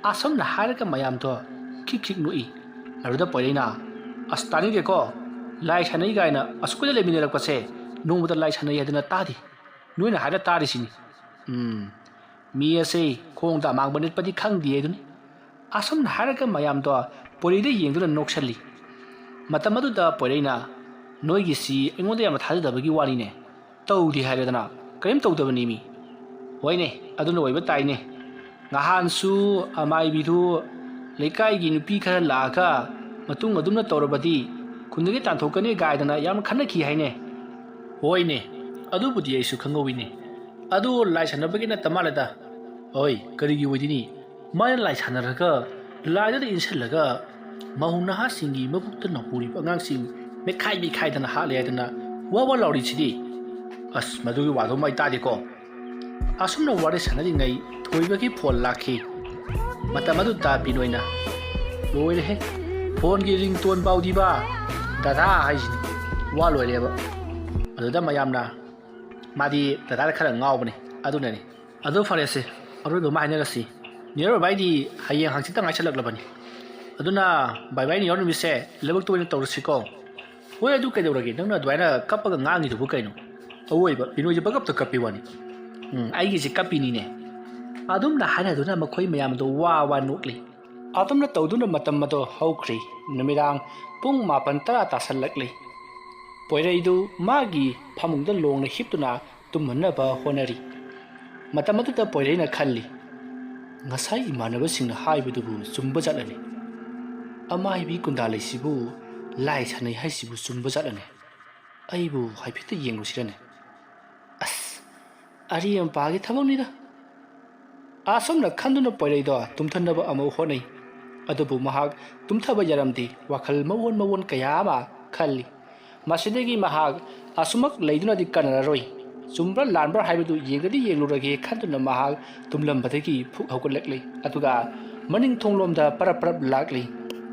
ꯑꯁꯨꯝꯅ ꯍꯥꯏꯔꯒ ꯃꯌꯥꯝꯗꯣ ꯈꯤꯛ ꯈꯤꯛ ꯅꯣꯛꯏ꯫ ꯑꯗꯨꯗ ꯄꯣꯏꯔꯩꯅ, "ꯑꯁ, ꯇꯥꯅꯤꯡꯗꯦꯀꯣ, ꯂꯥꯏ ꯁꯥꯟꯅꯩ ꯀꯥꯏꯅ ꯑꯁꯨꯛ ꯀꯨꯏꯅ ꯂꯩꯃꯤꯟꯅꯔꯛꯄꯁꯦ ꯅꯣꯡꯃꯇ ꯂꯥꯏ ꯁꯥꯟꯅꯩ ꯍꯥꯏꯗꯅ ꯇꯥꯗꯦ꯫ ꯅꯣꯏꯅ ꯍꯥꯏꯔ ꯇꯥꯔꯤꯁꯤꯅꯤ꯫ ꯎꯝ, ꯃꯤ ꯑꯁꯦ ꯈꯣꯡꯗ ꯑꯃꯥꯡꯕ ꯅꯦꯠꯄꯗꯤ ꯈꯪꯗꯦ ꯑꯗꯨꯅꯤ꯫" ꯑꯁꯨꯝꯅ ꯍꯥꯏꯔꯒ ꯃꯌꯥꯝꯗꯣ ꯄꯣꯏꯔꯩꯗ ꯌꯦꯡꯗꯨꯅ ꯅꯣꯛꯁꯜꯂꯤ꯫ ꯃꯇꯝ ꯑꯗꯨꯗ ꯄꯣꯏꯔꯩꯅ, "ꯅꯣꯏꯒꯤꯁꯤ ꯑꯩꯉꯣꯟꯗ ꯌꯥꯝꯅ ꯊꯥꯖꯗꯕꯒꯤ ꯋꯥꯅꯤꯅꯦ꯫ ꯇꯧꯗꯦ ꯍꯥꯏꯔꯦꯗꯅ, ꯀꯔꯤꯝ ꯇꯧꯗꯕꯅꯤ ꯃꯤ꯫" "ꯍꯣꯏꯅꯦ, ꯑꯗꯨꯅ ꯑꯣꯏꯕ ꯇꯥꯏꯅꯦ꯫ ꯅꯍꯥꯟꯁꯨ ꯑꯃꯥꯏꯕꯤꯗꯨ ꯂꯩꯀꯥꯏꯒꯤ ꯅꯨꯄꯤ ꯈꯔ ꯂꯥꯛꯑꯒ ꯃꯇꯨꯡ ꯑꯗꯨꯝꯅ ꯇꯧꯔꯕꯗꯤ ꯈꯨꯟꯗꯒꯤ ꯇꯥꯟꯊꯣꯛꯀꯅꯤ ꯀꯥꯏꯗꯅ ꯌꯥꯝ ꯈꯟꯅꯈꯤ ꯍꯥꯏꯅꯦ꯫ ꯍꯣꯏꯅꯦ, ꯑꯗꯨꯕꯨꯗꯤ ꯑꯩꯁꯨ ꯈꯪꯍꯧꯋꯤꯅꯦ꯫ ꯑꯗꯨ ꯂꯥꯏ ꯁꯥꯟꯅꯕꯒꯤ ꯅꯠꯇ ꯃꯥꯜꯂꯦꯗ꯫ ꯍꯣꯏ, ꯀꯔꯤꯒꯤ ꯑꯣꯏꯗꯣꯏꯅꯤ? ꯃꯥꯅ ꯂꯥꯏ ꯁꯥꯟꯅꯔꯒ ꯂꯥꯏꯗꯨꯗ ꯏꯟꯁꯤꯜꯂꯒ ꯃꯧ ꯅꯍꯥꯁꯤꯡꯒꯤ ꯃꯕꯨꯛꯇ ꯅꯧꯍꯧꯔꯤꯕ ꯑꯉꯥꯡꯁꯤꯡ ꯃꯦꯠꯈꯥꯏ ꯃꯦꯠꯈꯥꯏꯗꯅ ꯍꯥꯠꯂꯦ ꯍꯥꯏꯗꯅ ꯋꯥ ꯋꯥ ꯂꯥꯎꯔꯤꯁꯤꯗꯤ꯫ ꯑꯁ, ꯃꯗꯨꯒꯤ ꯋꯥꯗꯣ ꯃꯩ ꯇꯥꯗꯦꯀꯣ꯫ ꯑꯁꯨꯝꯅ ꯋꯥꯔꯤ ꯁꯥꯟꯅꯔꯤꯉꯩ ꯊꯣꯏꯕꯒꯤ ꯐꯣꯟ ꯂꯥꯛꯈꯤ꯫ ꯃꯇꯝ ꯑꯗꯨꯗ ꯕꯤꯅꯣꯏꯅ, "ꯂꯣꯏꯔꯦꯍꯦ, ꯐꯣꯟꯒꯤ ꯔꯤꯡꯇꯣꯟ ꯐꯥꯎꯗꯤꯕ ꯗꯗꯥ ꯍꯥꯏꯁꯤꯅꯤ, ꯋꯥ ꯂꯣꯏꯔꯦꯕ"꯫ ꯑꯗꯨꯗ ꯃꯌꯥꯝꯅ, "ꯃꯥꯗꯤ ꯗꯗꯥꯗ ꯈꯔ ꯉꯥꯎꯕꯅꯤ, ꯑꯗꯨꯅꯅꯤ"꯫ ꯑꯗꯨ ꯐꯔꯦꯁꯦ, ꯑꯔꯣꯏꯕ ꯑꯃ ꯍꯥꯏꯅꯔꯁꯤ꯫ ꯅꯤꯌꯔ ꯕꯥꯏꯗꯤ ꯍꯌꯦꯡ ꯍꯪꯆꯤꯠꯇ ꯉꯥꯏꯁꯜꯂꯛꯂꯕꯅꯤ꯫ ꯑꯗꯨꯅ ꯕꯥꯏ ꯕꯥꯏ ꯅꯤꯌꯔ ꯅꯨꯃꯤꯠꯁꯦ ꯂꯧꯕꯨꯛꯇ ꯑꯣꯏꯅ ꯇꯧꯔꯁꯤꯀꯣ꯫ ꯍꯣꯏ, ꯑꯗꯨ ꯀꯩꯗꯧꯔꯒꯦ? ꯅꯪꯅ ꯑꯗꯨꯃꯥꯏꯅ ꯀꯞꯄꯒ ꯉꯥꯡꯉꯤꯗꯨꯕꯨ ꯀꯩꯅꯣ? ꯑꯋꯣꯏꯕ, ꯕꯤꯅꯣꯏꯁꯦ ꯄꯪꯀꯞꯇ ꯀꯞꯄꯤ ꯋꯥꯅꯤ꯫ ꯎꯝ, ꯑꯩꯒꯤꯁꯦ ꯀꯞꯄꯤꯅꯤꯅꯦ꯫ ꯑꯗꯨꯝꯅ ꯍꯥꯏꯅꯗꯨꯅ ꯃꯈꯣꯏ ꯃꯌꯥꯝꯗꯣ ꯋꯥ ꯋꯥ ꯅꯣꯛꯂꯤ꯫ ꯑꯗꯨꯝꯅ ꯇꯧꯗꯨꯅ ꯃꯇꯝ ꯑꯗꯣ ꯍꯧꯈ꯭ꯔꯤ꯫ ꯅꯨꯃꯤꯗꯥꯡ ꯄꯨꯡ ꯃꯥꯄꯟ ꯇꯔꯥ ꯇꯥꯁꯜꯂꯛꯂꯤ꯫ ꯄꯣꯏꯔꯩꯗꯨ ꯃꯥꯒꯤ ꯐꯃꯨꯡꯗ ꯂꯣꯡꯅ ꯍꯤꯞꯇꯨꯅ ꯇꯨꯝꯍꯟꯅꯕ ꯍꯣꯠꯅꯔꯤ꯫ ꯃꯇꯝ ꯑꯗꯨꯗ ꯄꯣꯏꯔꯩꯅ ꯈꯜꯂꯤ, "ꯉꯁꯥꯏ ꯏꯃꯥꯟꯅꯕꯁꯤꯡꯅ ꯍꯥꯏꯕꯗꯨꯕꯨ ꯆꯨꯝꯕ ꯖꯥꯠꯂꯅꯦ? ꯑꯃꯥꯏꯕꯤ ꯀꯨꯟꯗꯥ ꯂꯩꯁꯤꯕꯨ ꯂꯥꯏ ꯁꯥꯟꯅꯩ ꯍꯥꯏꯁꯤꯕꯨ ꯆꯨꯝꯕ ꯖꯥꯠꯂꯅꯦ? ꯑꯩꯕꯨ ꯍꯥꯏꯐꯦꯠꯇ ꯌꯦꯡꯂꯨꯁꯤꯔꯅꯦ? ꯑꯁ, ꯑꯔꯦꯝꯕꯒꯤ ꯊꯕꯛꯅꯤꯗ"꯫ ꯑꯁꯨꯝꯅ ꯈꯟꯗꯨꯅ ꯄꯣꯏꯔꯩꯗꯣ ꯇꯨꯝꯊꯅꯕ ꯑꯃꯨꯛ ꯍꯣꯠꯅꯩ꯫ ꯑꯗꯨꯕꯨ ꯃꯍꯥꯛ ꯇꯨꯝꯊꯕ ꯌꯥꯔꯝꯗꯦ, ꯋꯥꯈꯜ ꯃꯑꯣꯟ ꯃꯑꯣꯟ ꯀꯌꯥ ꯑꯃ ꯈꯜꯂꯤ꯫ ꯃꯁꯤꯗꯒꯤ ꯃꯍꯥꯛ ꯑꯁꯨꯃꯛ ꯂꯩꯗꯨꯅꯗꯤ ꯀꯥꯟꯅꯔꯔꯣꯏ꯫ ꯆꯨꯝꯕ꯭ꯔꯥ ꯂꯥꯟꯕ꯭ꯔꯥ ꯍꯥꯏꯕꯗꯨ ꯌꯦꯡꯒꯗꯤ ꯌꯦꯡꯂꯨꯔꯒꯦ ꯈꯟꯗꯨꯅ ꯃꯍꯥꯛ ꯇꯨꯝꯂꯝꯕꯗꯒꯤ ꯐꯨꯛ ꯍꯧꯒꯠꯂꯛꯂꯤ꯫ ꯑꯗꯨꯒ ꯃꯅꯤꯡ ꯊꯣꯡꯂꯣꯝꯗ ꯄꯔꯞ ꯄꯔꯞ ꯂꯥꯛꯂꯤ꯫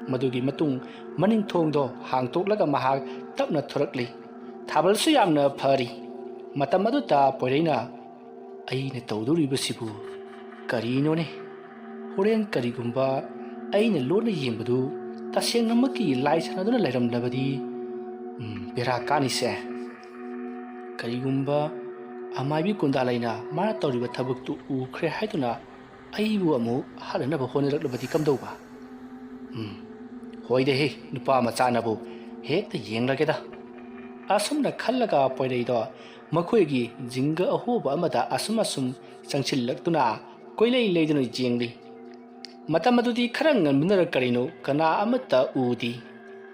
ꯃꯗꯨꯒꯤ ꯃꯇꯨꯡ ꯃꯅꯤꯡ ꯊꯣꯡꯗꯣ ꯍꯥꯡꯇꯣꯛꯂꯒ ꯃꯍꯥꯛ ꯇꯞꯅ ꯊꯣꯔꯛꯂꯤ꯫ ꯊꯥꯕꯜꯁꯨ ꯌꯥꯝꯅ ꯐꯔꯤ꯫ ꯃꯇꯝ ꯑꯗꯨꯗ ꯄꯣꯏꯔꯩꯅ, "ꯑꯩꯅ ꯇꯧꯗꯧꯔꯤꯕꯁꯤꯕꯨ ꯀꯔꯤꯅꯣꯅꯦ? ꯍꯣꯔꯦꯟ ꯀꯔꯤꯒꯨꯝꯕ ꯑꯩꯅ ꯂꯣꯟꯅ ꯌꯦꯡꯕꯗꯨ ꯇꯁꯦꯡꯅꯃꯛꯀꯤ ꯂꯥꯏ ꯁꯥꯟꯅꯗꯨꯅ ꯂꯩꯔꯝꯂꯕꯗꯤ, ꯎꯝ, ꯕꯦꯔꯥ ꯀꯥꯅꯤꯁꯦ꯫ ꯀꯔꯤꯒꯨꯝꯕ ꯑꯃꯥꯏꯕꯤ ꯀꯨꯟꯗꯥꯂꯩꯅ ꯃꯥꯅ ꯇꯧꯔꯤꯕ ꯊꯕꯛꯇꯨ ꯎꯈ꯭ꯔꯦ ꯍꯥꯏꯗꯨꯅ ꯑꯩꯕꯨ ꯑꯃꯨꯛ ꯍꯥꯠꯅꯅꯕ ꯍꯣꯠꯅꯔꯛꯂꯕꯗꯤ ꯀꯝꯗꯧꯕ? ꯎꯝ, ꯍꯣꯏꯗꯦꯍꯦ, ꯅꯨꯄꯥ ꯃꯆꯥꯅꯕꯨ ꯍꯦꯛꯇ ꯌꯦꯡꯂꯒꯦꯗ"꯫ ꯑꯁꯨꯝꯅ ꯈꯜꯂꯒ ꯄꯣꯏꯔꯩꯗꯣ ꯃꯈꯣꯏꯒꯤ ꯖꯤꯡꯒ ꯑꯍꯣꯕ ꯑꯃꯗ ꯑꯁꯨꯝ ꯑꯁꯨꯝ ꯆꯪꯁꯤꯜꯂꯛꯇꯨꯅ ꯀꯣꯏꯂꯩ ꯂꯩꯗꯨꯅ ꯌꯦꯡꯂꯤ꯫ ꯃꯇꯝ ꯑꯗꯨꯗꯤ ꯈꯔ ꯉꯟꯕꯅꯔ ꯀꯔꯤꯅꯣ, ꯀꯅꯥ ꯑꯃꯠꯇ ꯎꯗꯦ꯫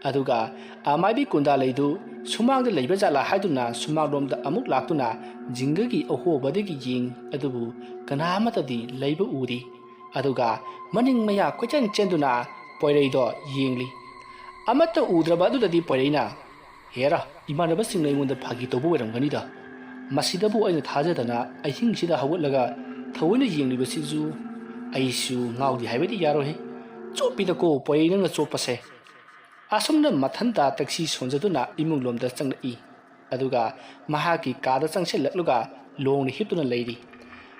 ꯑꯗꯨꯒ ꯑꯃꯥꯏꯕꯤ ꯀꯨꯟꯗꯥ ꯂꯩꯗꯨ ꯁꯨꯃꯥꯡꯗ ꯂꯩꯕ ꯖꯥꯠꯂꯥ ꯍꯥꯏꯗꯨꯅ ꯁꯨꯃꯥꯡꯂꯣꯝꯗ ꯑꯃꯨꯛ ꯂꯥꯛꯇꯨꯅ ꯖꯤꯡꯒꯒꯤ ꯑꯍꯣꯕꯗꯒꯤ ꯌꯦꯡ ꯑꯗꯨꯕꯨ ꯀꯅꯥ ꯑꯃꯠꯇꯗꯤ ꯂꯩꯕ ꯎꯗꯦ꯫ ꯑꯗꯨꯒ ꯃꯅꯤꯡ ꯃꯌꯥ ꯀꯣꯏꯆꯦꯟ ꯆꯦꯟꯗꯨꯅ ꯄꯣꯏꯔꯩꯗꯣ ꯌꯦꯡꯂꯤ꯫ ꯑꯃꯠꯇ ꯎꯗ꯭ꯔꯕ ꯑꯗꯨꯗꯗꯤ ꯄꯣꯏꯔꯩꯅ, "ꯍꯦꯔꯥ, ꯏꯃꯥꯟꯅꯕꯁꯤꯡꯅ ꯑꯩꯉꯣꯟꯗ ꯐꯥꯒꯤ ꯇꯧꯕ ꯑꯣꯏꯔꯝꯒꯅꯤꯗ꯫ ꯃꯁꯤꯗꯕꯨ ꯑꯩꯅ ꯊꯥꯖꯗꯅ ꯑꯍꯤꯡꯁꯤꯗ ꯍꯧꯒꯠꯂꯒ ꯊꯑꯣꯏꯅ ꯌꯦꯡꯂꯤꯕꯁꯤꯁꯨ ꯑꯩꯁꯨ ꯉꯥꯎꯗꯦ ꯍꯥꯏꯕꯗꯤ ꯌꯥꯔꯣꯏ꯫ ꯆꯣꯞꯄꯤꯗꯀꯣ ꯄꯣꯏꯔꯩ ꯅꯪꯅ ꯆꯣꯞꯄꯁꯦ꯫" ꯑꯁꯨꯝꯅ ꯃꯊꯟꯇ ꯇꯛꯁꯤ ꯁꯣꯟꯖꯗꯨꯅ ꯏꯃꯨꯡꯂꯣꯝꯗ ꯆꯪꯂꯛꯏ꯫ ꯑꯗꯨꯒ ꯃꯍꯥꯛꯀꯤ ꯀꯥꯗ ꯆꯪꯁꯤꯜꯂꯛꯂꯒ ꯂꯣꯡꯅ ꯍꯤꯞꯇꯨꯅ ꯂꯩꯔꯤ꯫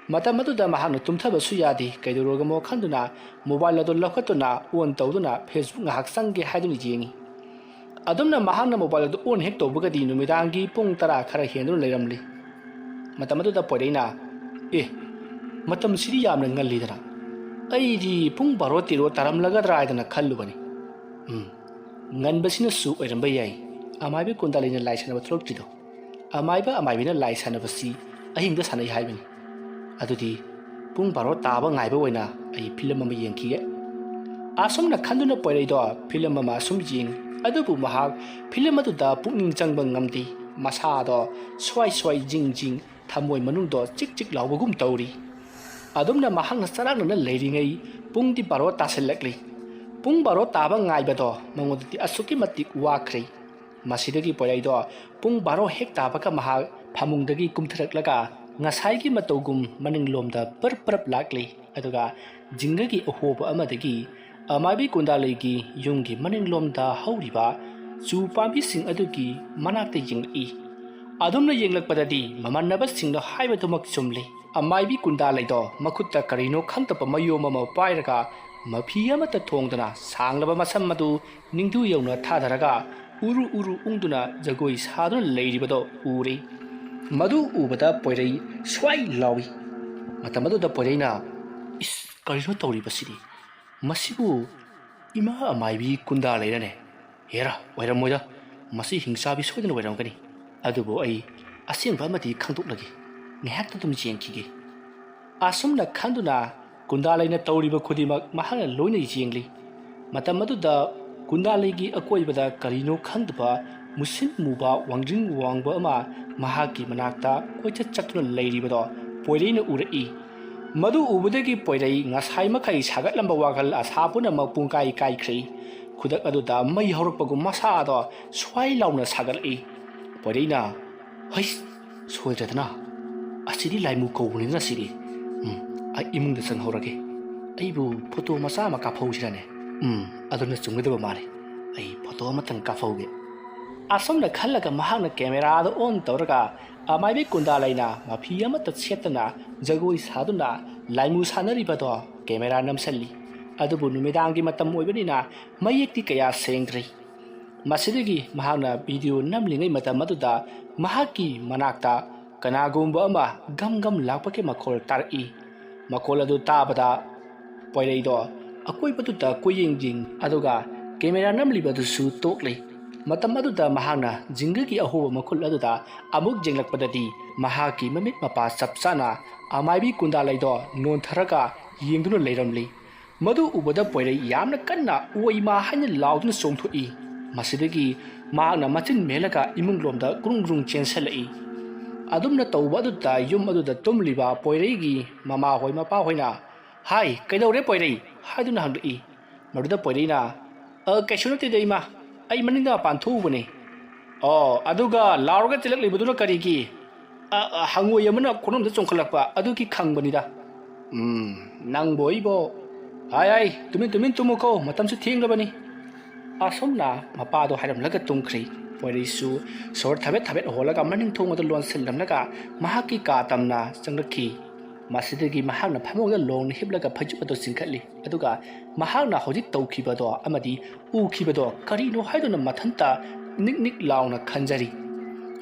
ꯃꯇꯝ ꯑꯗꯨꯗ ꯃꯍꯥꯛꯅ ꯇꯨꯝꯊꯕꯁꯨ ꯌꯥꯗꯦ꯫ ꯀꯩꯗꯧꯔꯒꯃꯣ ꯈꯟꯗꯨꯅ mobile ꯑꯗꯨ ꯂꯧꯈꯠꯇꯨꯅ on ꯇꯧꯗꯨꯅ Facebook ꯉꯥꯏꯍꯥꯛ ꯆꯪꯒꯦ ꯍꯥꯏꯗꯨꯅ ꯌꯦꯡꯉꯤ꯫ ꯑꯗꯨꯝꯅ ꯃꯍꯥꯛꯅ mobile ꯑꯗꯨ on ꯍꯦꯛ ꯇꯧꯕꯒꯗꯤ ꯅꯨꯃꯤꯗꯥꯡꯒꯤ ꯄꯨꯡ ꯇꯔꯥ ꯈꯔ ꯍꯦꯟꯗꯨꯅ ꯂꯩꯔꯝꯂꯤ꯫ ꯃꯇꯝ ꯑꯗꯨꯗ ꯄꯣꯏꯔꯩꯅ, "ꯑꯦ, ꯃꯇꯝꯁꯤꯗꯤ ꯌꯥꯝꯅ ꯉꯜꯂꯤꯗꯅ꯫ ꯑꯩꯗꯤ ꯄꯨꯡ ꯕꯥꯔꯣ ꯇꯦꯔꯣ ꯇꯥꯔꯝꯂꯒꯗ꯭ꯔꯥ ꯍꯥꯏꯗꯅ ꯈꯜꯂꯨꯕꯅꯤ꯫ ꯎꯝ, ꯉꯟꯕꯁꯤꯅꯁꯨ ꯑꯣꯏꯔꯝꯕ ꯌꯥꯏ꯫ ꯑꯃꯥꯏꯕꯤ ꯀꯨꯟꯗꯥꯂꯩꯅ ꯂꯥꯏ ꯁꯥꯟꯅꯕ ꯊꯣꯛꯂꯛꯇ꯭ꯔꯤꯗꯣ꯫ ꯑꯃꯥꯏꯕ ꯑꯃꯥꯏꯕꯤꯅ ꯂꯥꯏ ꯁꯥꯟꯅꯕꯁꯤ ꯑꯍꯤꯡꯗ ꯁꯥꯟꯅꯩ ꯍꯥꯏꯕꯅꯤ꯫ ꯑꯗꯨꯗꯤ ꯄꯨꯡ ꯕꯥꯔꯣ ꯇꯥꯕ ꯉꯥꯏꯕ ꯑꯣꯏꯅ ꯑꯩ film ꯑꯃ ꯌꯦꯡꯈꯤꯒꯦ꯫" ꯑꯁꯨꯝꯅ ꯈꯟꯗꯨꯅ ꯄꯣꯏꯔꯩꯗꯣ film ꯑꯃ ꯑꯁꯨꯝ ꯌꯦꯡ ꯑꯗꯨꯕꯨ ꯃꯍꯥꯛ film ꯑꯗꯨꯗ ꯄꯨꯛꯅꯤꯡ ꯆꯪꯕ ꯉꯝꯗꯦ꯫ ꯃꯁꯥꯗꯣ ꯁ꯭ꯋꯥꯏ ꯁ꯭ꯋꯥꯏ ꯖꯤꯡ ꯖꯤꯡ ꯊꯃꯣꯏ ꯃꯅꯨꯡꯗꯣ ꯆꯤꯛ ꯆꯤꯛ ꯂꯥꯎꯕꯒꯨꯝ ꯇꯧꯔꯤ꯫ ꯑꯗꯨꯝꯅ ꯃꯍꯥꯛꯅ ꯆꯔꯥꯡꯅꯅ ꯂꯩꯔꯤꯉꯩ ꯄꯨꯡꯗꯤ ꯕꯥꯔꯣ ꯇꯥꯁꯤꯜꯂꯛꯂꯤ꯫ ꯄꯨꯡ ꯕꯥꯔꯣ ꯇꯥꯕ ꯉꯥꯏꯕꯗꯣ ꯃꯉꯣꯟꯗꯗꯤ ꯑꯁꯨꯛꯀꯤ ꯃꯇꯤꯛ ꯋꯥꯈ꯭ꯔꯦ꯫ ꯃꯁꯤꯗꯒꯤ ꯄꯣꯏꯔꯩꯗꯣ ꯄꯨꯡ ꯕꯥꯔꯣ ꯍꯦꯛ ꯇꯥꯕꯒ ꯃꯍꯥꯛ ꯐꯃꯨꯡꯗꯒꯤ ꯀꯨꯝꯊꯔꯛꯂꯒ ꯉꯁꯥꯏꯒꯤ ꯃꯇꯧꯒꯨꯝ ꯃꯅꯤꯡꯂꯣꯝꯗ ꯄꯔꯞ ꯄꯔꯞ ꯂꯥꯛꯂꯤ꯫ ꯑꯗꯨꯒ ꯖꯤꯡꯒꯒꯤ ꯑꯍꯣꯕ ꯑꯃꯗꯒꯤ ꯑꯃꯥꯏꯕꯤ ꯀꯨꯟꯗꯥꯂꯩꯒꯤ ꯌꯨꯝꯒꯤ ꯃꯅꯤꯡꯂꯣꯝꯗ ꯍꯧꯔꯤꯕ ꯆꯨ ꯄꯥꯝꯕꯤꯁꯤꯡ ꯑꯗꯨꯒꯤ ꯃꯅꯥꯛꯇ ꯌꯦꯡꯂꯛꯏ꯫ ꯑꯗꯨꯝꯅ ꯌꯦꯡꯂꯛꯄꯗꯗꯤ ꯃꯃꯥꯟꯅꯕꯁꯤꯡꯅ ꯍꯥꯏꯕꯗꯨꯃꯛ ꯆꯨꯝꯂꯤ꯫ ꯑꯃꯥꯏꯕꯤ ꯀꯨꯟꯗꯥꯂꯩꯗꯣ ꯃꯈꯨꯠꯇ ꯀꯔꯤꯅꯣ ꯈꯪꯗꯕ ꯃꯌꯣꯝ ꯑꯃ ꯄꯥꯏꯔꯒ ꯃꯐꯤ ꯑꯃꯠꯇ ꯊꯣꯡꯗꯅ ꯁꯥꯡꯂꯕ ꯃꯁꯝ ꯑꯗꯨ ꯅꯤꯡꯗꯨ ꯌꯧꯅ ꯊꯥꯗꯔꯒ ꯎꯔꯨ ꯎꯔꯨ ꯎꯪꯗꯨꯅ ꯖꯒꯣꯏ ꯁꯥꯗꯨꯅ ꯂꯩꯔꯤꯕꯗꯣ ꯎꯔꯦ꯫ ꯃꯗꯨ ꯎꯕꯗ ꯄꯣꯏꯔꯩ ꯁ꯭ꯋꯥꯏ ꯂꯥꯎꯏ꯫ ꯃꯇꯝ ꯑꯗꯨꯗ ꯄꯣꯏꯔꯩꯅ, "ꯏꯁ, ꯀꯔꯤꯅꯣ ꯇꯧꯔꯤꯕꯁꯤꯗꯤ? ꯃꯁꯤꯕꯨ ꯏꯃꯥ ꯑꯃꯥꯏꯕꯤ ꯀꯨꯟꯗꯥ ꯂꯩꯔꯅꯦ? ꯍꯦꯔꯥ, ꯑꯣꯏꯔꯝꯃꯣꯏꯗ꯫ ꯃꯁꯤ ꯍꯤꯡꯆꯥꯕꯤ ꯁꯣꯏꯗꯅ ꯑꯣꯏꯔꯝꯒꯅꯤ꯫ ꯑꯗꯨꯕꯨ ꯑꯩ ꯑꯁꯦꯡꯕ ꯑꯃꯗꯤ ꯈꯪꯗꯣꯛꯂꯒꯦ꯫ ꯉꯥꯏꯍꯥꯛꯇ ꯑꯗꯨꯝ ꯌꯦꯡꯈꯤꯒꯦ꯫" ꯑꯁꯨꯝꯅ ꯈꯟꯗꯨꯅ ꯀꯨꯟꯗꯥꯂꯩꯅ ꯇꯧꯔꯤꯕ ꯈꯨꯗꯤꯡꯃꯛ ꯃꯍꯥꯛꯅ ꯂꯣꯏꯅ ꯌꯦꯡꯂꯤ꯫ ꯃꯇꯝ ꯑꯗꯨꯗ ꯀꯨꯟꯗꯥꯂꯩꯒꯤ ꯑꯀꯣꯏꯕꯗ ꯀꯔꯤꯅꯣ ꯈꯪꯗꯕ ꯃꯨꯁꯤꯟ ꯃꯨꯕ ꯋꯥꯡꯗ꯭ꯔꯤꯡ ꯋꯥꯡꯕ ꯑꯃ ꯃꯍꯥꯛꯀꯤ ꯃꯅꯥꯛꯇ ꯀꯣꯏꯆꯠ ꯆꯠꯇꯨꯅ ꯂꯩꯔꯤꯕꯗꯣ ꯄꯣꯏꯔꯩꯅ ꯎꯔꯛꯏ꯫ ꯃꯗꯨ ꯎꯕꯗꯒꯤ ꯄꯣꯏꯔꯩ ꯉꯁꯥꯏ ꯃꯈꯩ ꯁꯥꯒꯠꯂꯝꯕ ꯋꯥꯈꯜ ꯑꯁꯥ ꯄꯨꯝꯅꯃꯛ ꯄꯨꯡꯀꯥꯏ ꯀꯥꯏꯈ꯭ꯔꯦ꯫ ꯈꯨꯗꯛ ꯑꯗꯨꯗ ꯃꯩ ꯍꯧꯔꯛꯄꯒꯨꯝ ꯃꯁꯥꯗꯣ ꯁ꯭ꯋꯥꯏ ꯂꯥꯎꯅ ꯁꯥꯒꯠꯂꯛꯏ꯫ ꯄꯣꯏꯔꯩꯅ, "ꯍꯩꯁ, ꯁꯣꯏꯗ꯭ꯔꯗꯅ ꯑꯁꯤꯗꯤ ꯂꯥꯏꯃꯨ ꯀꯧꯕꯅꯤꯅ ꯁꯤꯗꯤ꯫ ꯎꯝ, ꯑꯩ ꯏꯃꯨꯡꯗ ꯆꯪꯍꯧꯔꯒꯦ꯫ ꯑꯩꯕꯨ ꯐꯣꯇꯣ ꯃꯆꯥ ꯑꯃ ꯀꯥꯞꯍꯧꯁꯤꯔꯅꯦ? ꯎꯝ, ꯑꯗꯨꯅ ꯆꯨꯝꯒꯗꯕ ꯃꯥꯜꯂꯦ꯫ ꯑꯩ ꯐꯣꯇꯣ ꯑꯃꯇꯪ ꯀꯥꯞꯍꯧꯒꯦ꯫" ꯑꯁꯨꯝꯅ ꯈꯜꯂꯒ ꯃꯍꯥꯛꯅ ꯀꯦꯃꯦꯔꯥꯗ ꯑꯣꯟ ꯇꯧꯔꯒ ꯑꯃꯥꯏꯕꯤ ꯀꯨꯟꯗꯥꯂꯩꯅ ꯃꯐꯤ ꯑꯃꯠꯇ ꯁꯦꯠꯇꯅ ꯖꯒꯣꯏ ꯁꯥꯗꯨꯅ ꯂꯥꯏꯃꯨ ꯁꯥꯟꯅꯔꯤꯕꯗꯣ ꯀꯦꯃꯦꯔꯥ ꯅꯝꯁꯤꯜꯂꯤ꯫ ꯑꯗꯨꯕꯨ ꯅꯨꯃꯤꯗꯥꯡꯒꯤ ꯃꯇꯝ ꯑꯣꯏꯕꯅꯤꯅ ꯃꯌꯦꯛꯇꯤ ꯀꯌꯥ ꯁꯦꯡꯗ꯭ꯔꯤ꯫ ꯃꯁꯤꯗꯒꯤ ꯃꯍꯥꯛꯅ ꯚꯤꯗꯤꯑꯣ ꯅꯝꯂꯤꯉꯩ ꯃꯇꯝ ꯑꯗꯨꯗ ꯃꯍꯥꯛꯀꯤ ꯃꯅꯥꯛꯇ ꯀꯅꯥꯒꯨꯝꯕ ꯑꯃ ꯒꯝ ꯒꯝ ꯂꯥꯛꯄꯒꯤ ꯃꯈꯣꯜ ꯇꯥꯔꯛꯏ꯫ ꯃꯈꯣꯜ ꯑꯗꯨ ꯇꯥꯕꯗ ꯄꯣꯏꯔꯩꯗꯣ ꯑꯀꯣꯏꯕꯗꯨꯗ ꯀꯣꯏꯌꯦꯡ ꯌꯦꯡ ꯑꯗꯨꯒ ꯀꯦꯃꯦꯔꯥ ꯅꯝꯂꯤꯕꯗꯨꯁꯨ ꯇꯣꯛꯂꯤ꯫ ꯃꯇꯝ ꯑꯗꯨꯗ ꯃꯍꯥꯛꯅ ꯖꯤꯡꯒꯒꯤ ꯑꯍꯣꯕ ꯃꯈꯨꯜ ꯑꯗꯨꯗ ꯑꯃꯨꯛ ꯌꯦꯡꯂꯛꯄꯗꯗꯤ ꯃꯍꯥꯛꯀꯤ ꯃꯃꯤꯠ ꯃꯄꯥ ꯆꯞ ꯆꯥꯅ ꯑꯃꯥꯏꯕꯤ ꯀꯨꯟꯗꯥꯂꯩꯗꯣ ꯅꯣꯟꯊꯔꯒ ꯌꯦꯡꯗꯨꯅ ꯂꯩꯔꯝꯂꯤ꯫ ꯃꯗꯨ ꯎꯕꯗ ꯄꯣꯏꯔꯩ ꯌꯥꯝꯅ ꯀꯟꯅ "ꯑꯣꯏ ꯃꯥ" ꯍꯥꯏꯅ ꯂꯥꯎꯗꯨꯅ ꯆꯣꯡꯊꯣꯛꯏ꯫ ꯃꯁꯤꯗꯒꯤ ꯃꯍꯥꯛꯅ ꯃꯆꯤꯟ ꯃꯦꯜꯂꯒ ꯏꯃꯨꯡꯂꯣꯝꯗ ꯒ꯭ꯔꯨꯡ ꯒ꯭ꯔꯨꯡ ꯆꯦꯟꯁꯤꯜꯂꯛꯏ꯫ ꯑꯗꯨꯝꯅ ꯇꯧꯕ ꯑꯗꯨꯗ ꯌꯨꯝ ꯑꯗꯨꯗ ꯇꯨꯝꯂꯤꯕ ꯄꯣꯏꯔꯩꯒꯤ ꯃꯃꯥꯍꯣꯏ ꯃꯄꯥꯍꯣꯏꯅ, "ꯍꯥꯏ, ꯀꯩꯗꯧꯔꯦ ꯄꯣꯏꯔꯩ?" ꯍꯥꯏꯗꯨꯅ ꯍꯪꯂꯛꯏ꯫ ꯃꯗꯨꯗ ꯄꯣꯏꯔꯩꯅ, "ꯑ, ꯀꯩꯁꯨ ꯅꯠꯇꯦꯗ ꯏꯃꯥ, ꯑꯩ ꯃꯅꯤꯡꯗ ꯃꯄꯥꯟ ꯊꯣꯛꯎꯕꯅꯦ꯫" "ꯑꯣ, ꯑꯗꯨꯒ ꯂꯥꯎꯔꯒ ꯆꯦꯜꯂꯛꯂꯤꯕꯗꯨꯅ ꯀꯔꯤꯒꯤ?" "ꯑ, ꯑ, ꯍꯪꯉꯣꯏ ꯑꯃꯅ ꯈꯣꯡꯅꯝꯗ ꯆꯣꯡꯈꯠꯂꯛꯄ ꯑꯗꯨꯒꯤ ꯈꯪꯕꯅꯤꯗ꯫" "ꯎꯝ, ꯅꯪꯕꯨ ꯑꯩꯕꯨ꯫ ꯍꯥꯏ, ꯍꯥꯏ, ꯇꯨꯃꯤꯟ ꯇꯨꯃꯤꯟ ꯇꯨꯝꯃꯨꯀꯣ, ꯃꯇꯝꯁꯨ ꯊꯦꯡꯂꯕꯅꯤ꯫" ꯑꯁꯨꯝꯅ ꯃꯄꯥꯗꯣ ꯍꯥꯏꯔꯝꯂꯒ ꯇꯨꯝꯈ꯭ꯔꯦ꯫ ꯄꯣꯏꯔꯩꯁꯨ ꯁꯣꯔ ꯊꯕꯦꯠ ꯊꯕꯦꯠ ꯍꯣꯜꯂꯒ ꯃꯅꯤꯡ ꯊꯣꯡ ꯑꯗꯨ ꯂꯣꯟꯁꯤꯜꯂꯝꯂꯒ ꯃꯍꯥꯛꯀꯤ ꯀꯥ ꯇꯝꯅ ꯆꯪꯂꯛꯈꯤ꯫ ꯃꯁꯤꯗꯒꯤ ꯃꯍꯥꯛꯅ ꯐꯃꯨꯡꯗ ꯂꯣꯡꯅ ꯍꯤꯞꯂꯒ ꯐꯩꯖꯨꯞ ꯑꯗꯨ ꯆꯤꯡꯈꯠꯂꯤ꯫ ꯑꯗꯨꯒ ꯃꯍꯥꯛꯅ ꯍꯧꯖꯤꯛ ꯇꯧꯈꯤꯕꯗꯣ ꯑꯃꯗꯤ ꯎꯈꯤꯕꯗꯣ ꯀꯔꯤꯅꯣ ꯍꯥꯏꯗꯨꯅ ꯃꯊꯟꯇ ꯅꯤꯛ ꯅꯤꯛ ꯂꯥꯎꯅ ꯈꯟꯖꯔꯤ꯫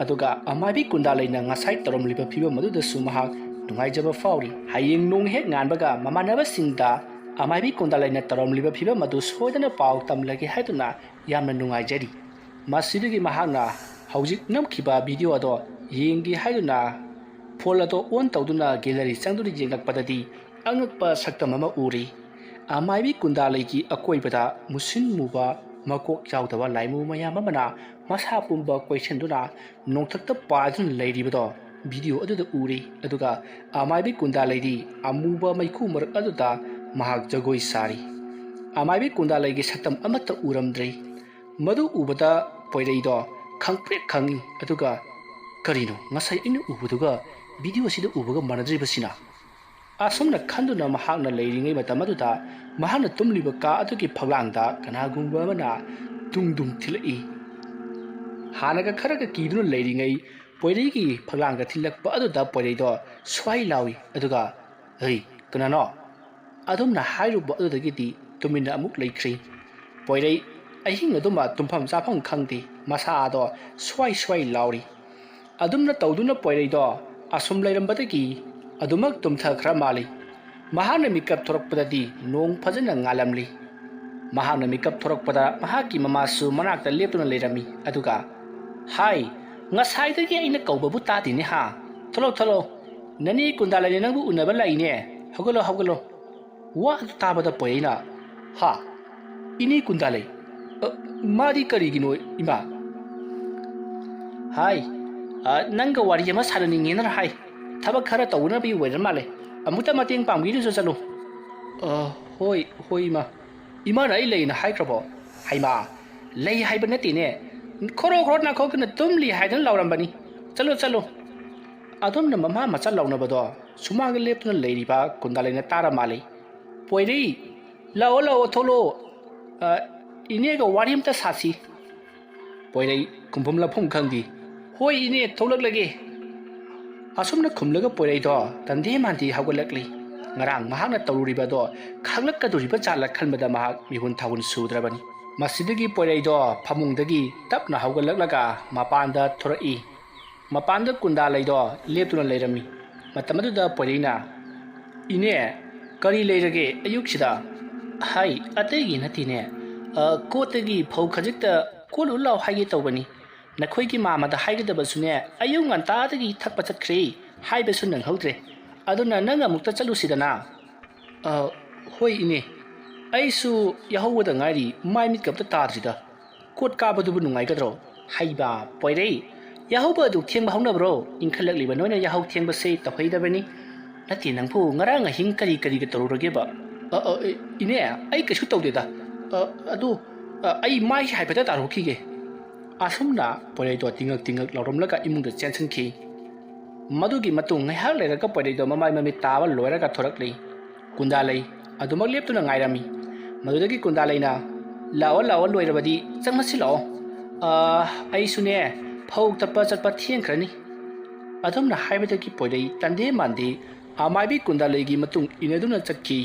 ꯑꯗꯨꯒ ꯑꯃꯥꯏꯕꯤ ꯀꯨꯟꯗꯥꯂꯩꯅ ꯉꯁꯥꯏ ꯇꯧꯔꯝꯂꯤꯕ ꯐꯤꯕꯝ ꯑꯗꯨꯗꯁꯨ ꯃꯍꯥꯛ ꯅꯨꯡꯉꯥꯏꯖꯕ ꯐꯥꯎꯔꯤ꯫ ꯍꯌꯦꯡ ꯅꯣꯡ ꯍꯦꯛ ꯉꯥꯟꯕꯒ ꯃꯃꯥꯟꯅꯕꯁꯤꯡꯗ ꯑꯃꯥꯏꯕꯤ ꯀꯨꯟꯗꯥꯂꯩꯅ ꯇꯧꯔꯝꯂꯤꯕ ꯐꯤꯕꯝ ꯑꯗꯨ ꯁꯣꯏꯗꯅ ꯄꯥꯎ ꯇꯝꯂꯒꯦ ꯍꯥꯏꯗꯨꯅ ꯌꯥꯝꯅ ꯅꯨꯡꯉꯥꯏꯖꯔꯤ꯫ ꯃꯁꯤꯗꯒꯤ ꯃꯍꯥꯛꯅ ꯍꯧꯖꯤꯛ ꯅꯝꯈꯤꯕ ꯚꯤꯗꯤꯑꯣ ꯑꯗꯣ ꯌꯦꯡꯒꯦ ꯍꯥꯏꯗꯨꯅ ꯐꯣꯟ ꯑꯗꯣ ꯑꯣꯟ ꯇꯧꯗꯨꯅ ꯒꯦꯂꯔꯤ ꯆꯪꯗꯨꯅ ꯌꯦꯡꯂꯛꯄꯗꯗꯤ ꯑꯉꯛꯄ ꯁꯛꯇꯝ ꯑꯃ ꯎꯔꯤ꯫ ꯑꯃꯥꯏꯕꯤ ꯀꯨꯟꯗꯥꯂꯩꯒꯤ ꯑꯀꯣꯏꯕꯗ ꯃꯨꯁꯤꯟ ꯃꯨꯕ, ꯃꯀꯣꯛ ꯌꯥꯎꯗꯕ ꯂꯥꯏꯃꯨ ꯃꯌꯥꯝ ꯑꯃꯅ ꯃꯁꯥ ꯄꯨꯝꯕ ꯀꯣꯏꯁꯤꯟꯗꯨꯅ ꯅꯣꯡꯊꯛꯇ ꯄꯥꯏꯗꯨꯅ ꯂꯩꯔꯤꯕꯗꯣ ꯚꯤꯗꯤꯑꯣ ꯑꯗꯨꯗ ꯎꯔꯤ꯫ ꯑꯗꯨꯒ ꯑꯃꯥꯏꯕꯤ ꯀꯨꯟꯗꯥꯂꯩꯗꯤ ꯑꯃꯨꯕ ꯃꯩꯈꯨ ꯃꯔꯛ ꯑꯗꯨꯗ ꯃꯍꯥꯛ ꯖꯒꯣꯏ ꯁꯥꯔꯤ꯫ ꯑꯃꯥꯏꯕꯤ ꯀꯨꯟꯗꯥꯂꯩꯒꯤ ꯁꯛꯇꯝ ꯑꯃꯠꯇ ꯎꯔꯝꯗ꯭ꯔꯦ꯫ ꯃꯗꯨ ꯎꯕꯗ ꯄꯣꯏꯔꯩꯗꯣ ꯈꯪꯄ꯭ꯔꯦꯛ ꯈꯪꯉꯤ꯫ ꯑꯗꯨꯒ, "ꯀꯔꯤꯅꯣ, ꯉꯁꯥꯏ ꯑꯩꯅ ꯎꯕꯗꯨꯒ ꯚꯤꯗꯤꯑꯣꯁꯤꯗ ꯎꯕꯒ ꯃꯥꯟꯅꯗ꯭ꯔꯤꯕꯁꯤꯅ?" ꯑꯁꯨꯝꯅ ꯈꯟꯗꯨꯅ ꯃꯍꯥꯛꯅ ꯂꯩꯔꯤꯉꯩ ꯃꯇꯝ ꯑꯗꯨꯗ ꯃꯍꯥꯛꯅ ꯇꯨꯝꯂꯤꯕ ꯀꯥ ꯑꯗꯨꯒꯤ ꯐꯛꯂꯥꯡꯗ ꯀꯅꯥꯒꯨꯝꯕ ꯑꯃꯅ ꯗꯨꯡ ꯗꯨꯡ ꯊꯤꯜꯂꯛꯏ꯫ ꯍꯥꯟꯅꯒ ꯈꯔꯒ ꯀꯤꯗꯨꯅ ꯂꯩꯔꯤꯉꯩ ꯄꯣꯏꯔꯩꯒꯤ ꯐꯛꯂꯥꯡꯗ ꯊꯤꯜꯂꯛꯄ ꯑꯗꯨꯗ ꯄꯣꯏꯔꯩꯗꯣ ꯁ꯭ꯋꯥꯏ ꯂꯥꯎꯏ꯫ ꯑꯗꯨꯒ, "ꯍꯩ, ꯀꯅꯥꯅꯣ?" ꯑꯗꯨꯝꯅ ꯍꯥꯏꯔꯨꯕ ꯑꯗꯨꯗꯒꯤꯗꯤ ꯇꯨꯃꯤꯟꯅ ꯑꯃꯨꯛ ꯂꯩꯈ꯭ꯔꯤ꯫ ꯄꯣꯏꯔꯩ ꯑꯍꯤꯡ ꯑꯗꯨꯃ ꯇꯨꯝꯐꯝ ꯆꯥꯐꯝ ꯈꯪꯗꯦ, ꯃꯁꯥꯗꯣ ꯁ꯭ꯋꯥꯏ ꯁ꯭ꯋꯥꯏ ꯂꯥꯎꯔꯤ꯫ ꯑꯗꯨꯝꯅ ꯇꯧꯗꯨꯅ ꯄꯣꯏꯔꯩꯗꯣ ꯑꯁꯨꯝ ꯂꯩꯔꯝꯕꯗꯒꯤ ꯑꯗꯨꯃꯛ ꯇꯨꯝꯊꯈ꯭ꯔ ꯃꯥꯜꯂꯤ꯫ ꯃꯍꯥꯛꯅ ꯃꯤꯀꯞ ꯊꯣꯔꯛꯄꯗꯗꯤ ꯅꯣꯡ ꯐꯖꯅ ꯉꯥꯜꯂꯝꯂꯤ꯫ ꯃꯍꯥꯛꯅ ꯃꯤꯀꯞ ꯊꯣꯔꯛꯄꯗ ꯃꯍꯥꯛꯀꯤ ꯃꯃꯥꯁꯨ ꯃꯅꯥꯛꯇ ꯂꯦꯞꯇꯨꯅ ꯂꯩꯔꯝꯃꯤ꯫ ꯑꯗꯨꯒ, "ꯍꯥꯏ, ꯉꯁꯥꯏꯗꯒꯤ ꯑꯩꯅ ꯀꯧꯕꯕꯨ ꯇꯥꯗꯦꯅꯦ ꯍꯥ? ꯊꯣꯛꯂꯛꯑꯣ, ꯊꯣꯛꯂꯛꯑꯣ꯫ ꯅꯅꯦ ꯀꯨꯟꯗꯥꯂꯩꯅ ꯅꯪꯕꯨ ꯎꯅꯕ ꯂꯥꯛꯏꯅꯦ꯫ ꯍꯧꯒꯠꯂꯣ, ꯍꯧꯒꯠꯂꯣ꯫" ꯋꯥ ꯑꯗꯨ ꯇꯥꯕꯗ ꯄꯣꯏꯔꯩꯅ, "ꯍꯥ? ꯏꯅꯦ ꯀꯨꯟꯗꯥꯂꯩ? ꯑ, ꯃꯥꯗꯤ ꯀꯔꯤꯒꯤꯅꯣ, ꯏꯃꯥ?" "ꯍꯥꯏ, ꯑ, ꯅꯪꯒ ꯋꯥꯔꯤ ꯑꯃ ꯁꯥꯟꯅꯅꯤꯡꯉꯦꯅ ꯍꯥꯏ꯫ ꯊꯕꯛ ꯈꯔ ꯇꯧꯅꯕꯒꯤ ꯑꯣꯏꯔ ꯃꯥꯜꯂꯦ꯫ ꯑꯃꯨꯛꯇ ꯃꯇꯦꯡ ꯄꯥꯡꯕꯤꯔꯨꯆꯣ ꯆꯠꯂꯨ꯫" "ꯑ, ꯍꯣꯏ, ꯍꯣꯏ, ꯏꯃꯥ꯫ ꯏꯃꯥꯅ ꯑꯩ ꯂꯩꯅ ꯍꯥꯏꯈ꯭ꯔꯕꯣ?" "ꯍꯩꯃꯥ, ꯂꯩ ꯍꯥꯏꯕ ꯅꯠꯇꯦꯅꯦ꯫ ꯈꯣꯔꯣ ꯈꯣꯔꯣ ꯅꯥꯈꯣꯛꯇꯨꯅ ꯇꯨꯝꯂꯤ ꯍꯥꯏꯗꯨꯅ ꯂꯥꯎꯔꯝꯕꯅꯤ꯫ ꯆꯠꯂꯨ, ꯆꯠꯂꯨ꯫" ꯑꯗꯣꯝꯅ ꯃꯃꯥ ꯃꯆꯥ ꯂꯥꯎꯅꯕꯗꯣ ꯁꯨꯃꯥꯡꯗ ꯂꯦꯞꯇꯨꯅ ꯂꯩꯔꯤꯕ ꯀꯨꯟꯗꯥꯂꯩꯅ ꯇꯥꯔ ꯃꯥꯜꯂꯤ꯫ "ꯄꯣꯏꯔꯩ, ꯂꯥꯛꯑꯣ, ꯂꯥꯛꯑꯣ, ꯊꯣꯛꯂꯛꯑꯣ꯫ ꯑ, ꯏꯅꯦꯒ ꯋꯥꯔꯤ ꯑꯝꯇ ꯁꯥꯁꯤ꯫" ꯄꯣꯏꯔꯩ ꯈꯨꯝꯐꯝ ꯂꯥꯛꯐꯝ ꯈꯪꯗꯦ꯫ "ꯍꯣꯏ ꯏꯅꯦ, ꯊꯣꯛꯂꯛꯂꯒꯦ꯫" ꯑꯁꯨꯝꯅ ꯈꯨꯝꯂꯒ ꯄꯣꯏꯔꯩꯗꯣ ꯇꯟꯗꯦ ꯃꯥꯟꯗꯦ ꯍꯧꯒꯠꯂꯛꯂꯤ꯫ ꯉꯔꯥꯡ ꯃꯍꯥꯛꯅ ꯇꯧꯔꯨꯔꯤꯕ ꯑꯗꯣ ꯈꯪꯂꯛꯀꯗꯧꯔꯤꯕ ꯖꯥꯠꯂ ꯈꯟꯕꯗ ꯃꯍꯥꯛ ꯃꯤꯍꯨꯟ ꯊꯥꯍꯨꯟ ꯁꯨꯗ꯭ꯔꯕꯅꯤ꯫ ꯃꯁꯤꯗꯒꯤ ꯄꯣꯏꯔꯩꯗꯣ ꯐꯃꯨꯡꯗꯒꯤ ꯇꯞꯅ ꯍꯧꯒꯠꯂꯛꯂꯒ ꯃꯄꯥꯟꯗ ꯊꯣꯔꯛꯏ꯫ ꯃꯄꯥꯟꯗ ꯀꯨꯟꯗꯥꯂꯩꯗꯣ ꯂꯦꯞꯇꯨꯅ ꯂꯩꯔꯝꯃꯤ꯫ ꯃꯇꯝ ꯑꯗꯨꯗ ꯄꯣꯏꯔꯩꯅ, "ꯏꯅꯦ, ꯀꯔꯤ ꯂꯩꯔꯒꯦ ꯑꯌꯨꯛꯁꯤꯗ?" "ꯍꯥꯏ, ꯑꯇꯩꯒꯤ ꯅꯠꯇꯦꯅꯦ꯫ ꯑ, ꯀꯣꯠꯇꯒꯤ ꯐꯧ ꯈꯖꯤꯛꯇ ꯀꯣꯠꯂꯨ ꯂꯥꯎ ꯍꯥꯏꯒꯦ ꯇꯧꯕꯅꯤ꯫ ꯅꯈꯣꯏꯒꯤ ꯃꯥꯃꯗ ꯍꯥꯏꯒꯗꯕꯁꯨꯅꯦ, ꯑꯌꯨꯛ ꯉꯟꯇꯥꯗꯒꯤ ꯊꯛꯄ ꯆꯠꯈ꯭ꯔꯦ꯫ ꯍꯥꯏꯕꯁꯨ ꯅꯪꯍꯧꯗ꯭ꯔꯦ꯫ ꯑꯗꯨꯅ ꯅꯪ ꯑꯃꯨꯛꯇ ꯆꯠꯂꯨꯁꯤꯗꯅ꯫ "ꯑ, ꯍꯣꯏ ꯏꯅꯦ, ꯑꯩꯁꯨ ꯌꯥꯍꯧꯕꯗ ꯉꯥꯏꯔꯤ, ꯃꯥꯏ ꯃꯤꯠꯀ ꯑꯝꯇ ꯇꯥꯗ꯭ꯔꯤꯗ꯫ ꯀꯣꯠ ꯀꯥꯕꯗꯨꯕꯨ ꯅꯨꯡꯉꯥꯏꯒꯗ꯭ꯔꯣ?" "ꯍꯩꯕ ꯄꯣꯏꯔꯩ, ꯌꯥꯍꯧꯕ ꯑꯗꯨ ꯊꯦꯡꯕ ꯍꯧꯅꯕ꯭ꯔꯣ? ꯏꯟꯈꯠꯂꯛꯂꯤꯕ ꯅꯣꯏꯅ ꯌꯥꯍꯧ ꯊꯦꯡꯕꯁꯦ ꯇꯧꯍꯩꯗꯕꯅꯤ꯫ ꯅꯠꯇꯦ, ꯅꯪꯕꯨ ꯉꯔꯥꯡ ꯑꯍꯤꯡ ꯀꯔꯤ ꯀꯔꯤꯒ ꯇꯧꯔꯨꯔꯒꯦꯕ?" "ꯑ, ꯑ, ꯏꯅꯦ, ꯑꯩ ꯀꯩꯁꯨ ꯇꯧꯗꯦꯗ꯫ ꯑ, ꯑꯗꯨ, ꯑ, ꯑꯩ ꯃꯥꯏ ꯍꯥꯏꯐꯦꯠꯇ ꯇꯥꯔꯨꯈꯤꯒꯦ꯫" ꯑꯁꯨꯝꯅ ꯄꯣꯏꯔꯩꯗꯣ ꯇꯤꯡꯉꯛ ꯇꯤꯡꯉꯛ ꯂꯥꯎꯔꯝꯂꯒ ꯏꯃꯨꯡꯗ ꯆꯦꯟꯁꯤꯟꯈꯤ꯫ ꯃꯗꯨꯒꯤ ꯃꯇꯨꯡ ꯉꯥꯏꯍꯥꯛ ꯂꯩꯔꯒ ꯄꯣꯏꯔꯩꯗꯣ ꯃꯃꯥꯏ ꯃꯃꯤꯠ ꯇꯥꯕ ꯂꯣꯏꯔꯒ ꯊꯣꯔꯛꯂꯤ꯫ ꯀꯨꯟꯗꯥꯂꯩ ꯑꯗꯨꯃꯛ ꯂꯦꯞꯇꯨꯅ ꯉꯥꯏꯔꯝꯃꯤ꯫ ꯃꯗꯨꯗꯒꯤ ꯀꯨꯟꯗꯥꯂꯩꯅ, "ꯂꯥꯛꯑꯣ, ꯂꯥꯛꯑꯣ, ꯂꯣꯏꯔꯕꯗꯤ ꯆꯪꯉꯁꯤ ꯂꯥꯛꯑꯣ꯫ ꯑ, ꯑꯩꯁꯨꯅꯦ, ꯐꯧ ꯇꯞꯄ ꯆꯠꯄ ꯊꯦꯡꯈ꯭ꯔꯅꯤ꯫" ꯑꯗꯨꯝꯅ ꯍꯥꯏꯕꯗꯒꯤ ꯄꯣꯏꯔꯩ ꯇꯟꯗꯦ ꯃꯥꯟꯗꯦ ꯑꯃꯥꯏꯕꯤ ꯀꯨꯟꯗꯥꯂꯩꯒꯤ ꯃꯇꯨꯡ ꯏꯟꯅꯗꯨꯅ ꯆꯠꯈꯤ꯫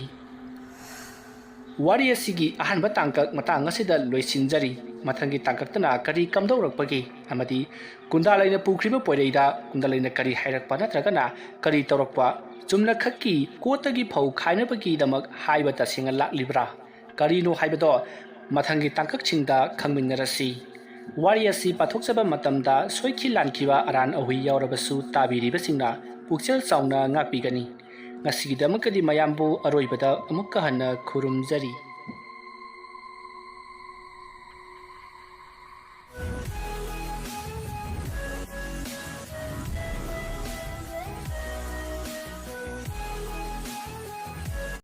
ꯋꯥꯔꯤ ꯑꯁꯤꯒꯤ ꯑꯍꯥꯟꯕ ꯇꯥꯡꯀꯛ ꯃꯇꯥꯡ ꯑꯁꯤꯗ ꯂꯣꯏꯁꯤꯟꯖꯔꯤ꯫ ꯃꯊꯪꯒꯤ ꯇꯥꯡꯀꯛꯇꯅ ꯀꯔꯤ ꯀꯝꯗꯧꯔꯛꯄꯒꯦ ꯑꯃꯗꯤ ꯀꯨꯟꯗꯥꯂꯩꯅ ꯄꯨꯈ꯭ꯔꯤꯕ ꯄꯣꯏꯔꯩꯗ ꯀꯨꯟꯗꯥꯂꯩꯅ ꯀꯔꯤ ꯍꯥꯏꯔꯛꯄ ꯅꯠꯇ꯭ꯔꯒꯅ ꯀꯔꯤ ꯇꯧꯔꯛꯄ, ꯆꯨꯝꯅꯈꯛꯀꯤ ꯀꯣꯠꯇꯒꯤ ꯐꯧ ꯈꯥꯏꯅꯕꯒꯤꯗꯃꯛ ꯍꯥꯏꯕ ꯇꯁꯦꯡꯅ ꯂꯥꯛꯂꯤꯕ꯭ꯔꯥ, ꯀꯔꯤꯅꯣ ꯍꯥꯏꯕꯗꯣ ꯃꯊꯪꯒꯤ ꯇꯥꯡꯀꯛꯁꯤꯡꯗ ꯈꯪꯃꯤꯟꯅꯔꯁꯤ꯫ ꯋꯥꯔꯤ ꯑꯁꯤ ꯄꯥꯊꯣꯛꯆꯕ ꯃꯇꯝꯗ ꯁꯣꯏꯈꯤ ꯂꯥꯟꯈꯤꯕ ꯑꯔꯥꯟ ꯑꯍꯨꯏ ꯌꯥꯎꯔꯕꯁꯨ ꯇꯥꯕꯤꯔꯤꯕꯁꯤꯡꯅ ꯄꯨꯛꯆꯦꯜ ꯆꯥꯎꯅ ꯉꯥꯛꯄꯤꯒꯅꯤ꯫ ꯉꯁꯤꯒꯤꯗꯃꯛꯇꯗꯤ ꯃꯌꯥꯝꯕꯨ ꯑꯔꯣꯏꯕꯗ ꯑꯃꯨꯛꯀ ꯍꯟꯅ ꯈꯨꯔꯨꯝꯖꯔꯤ꯫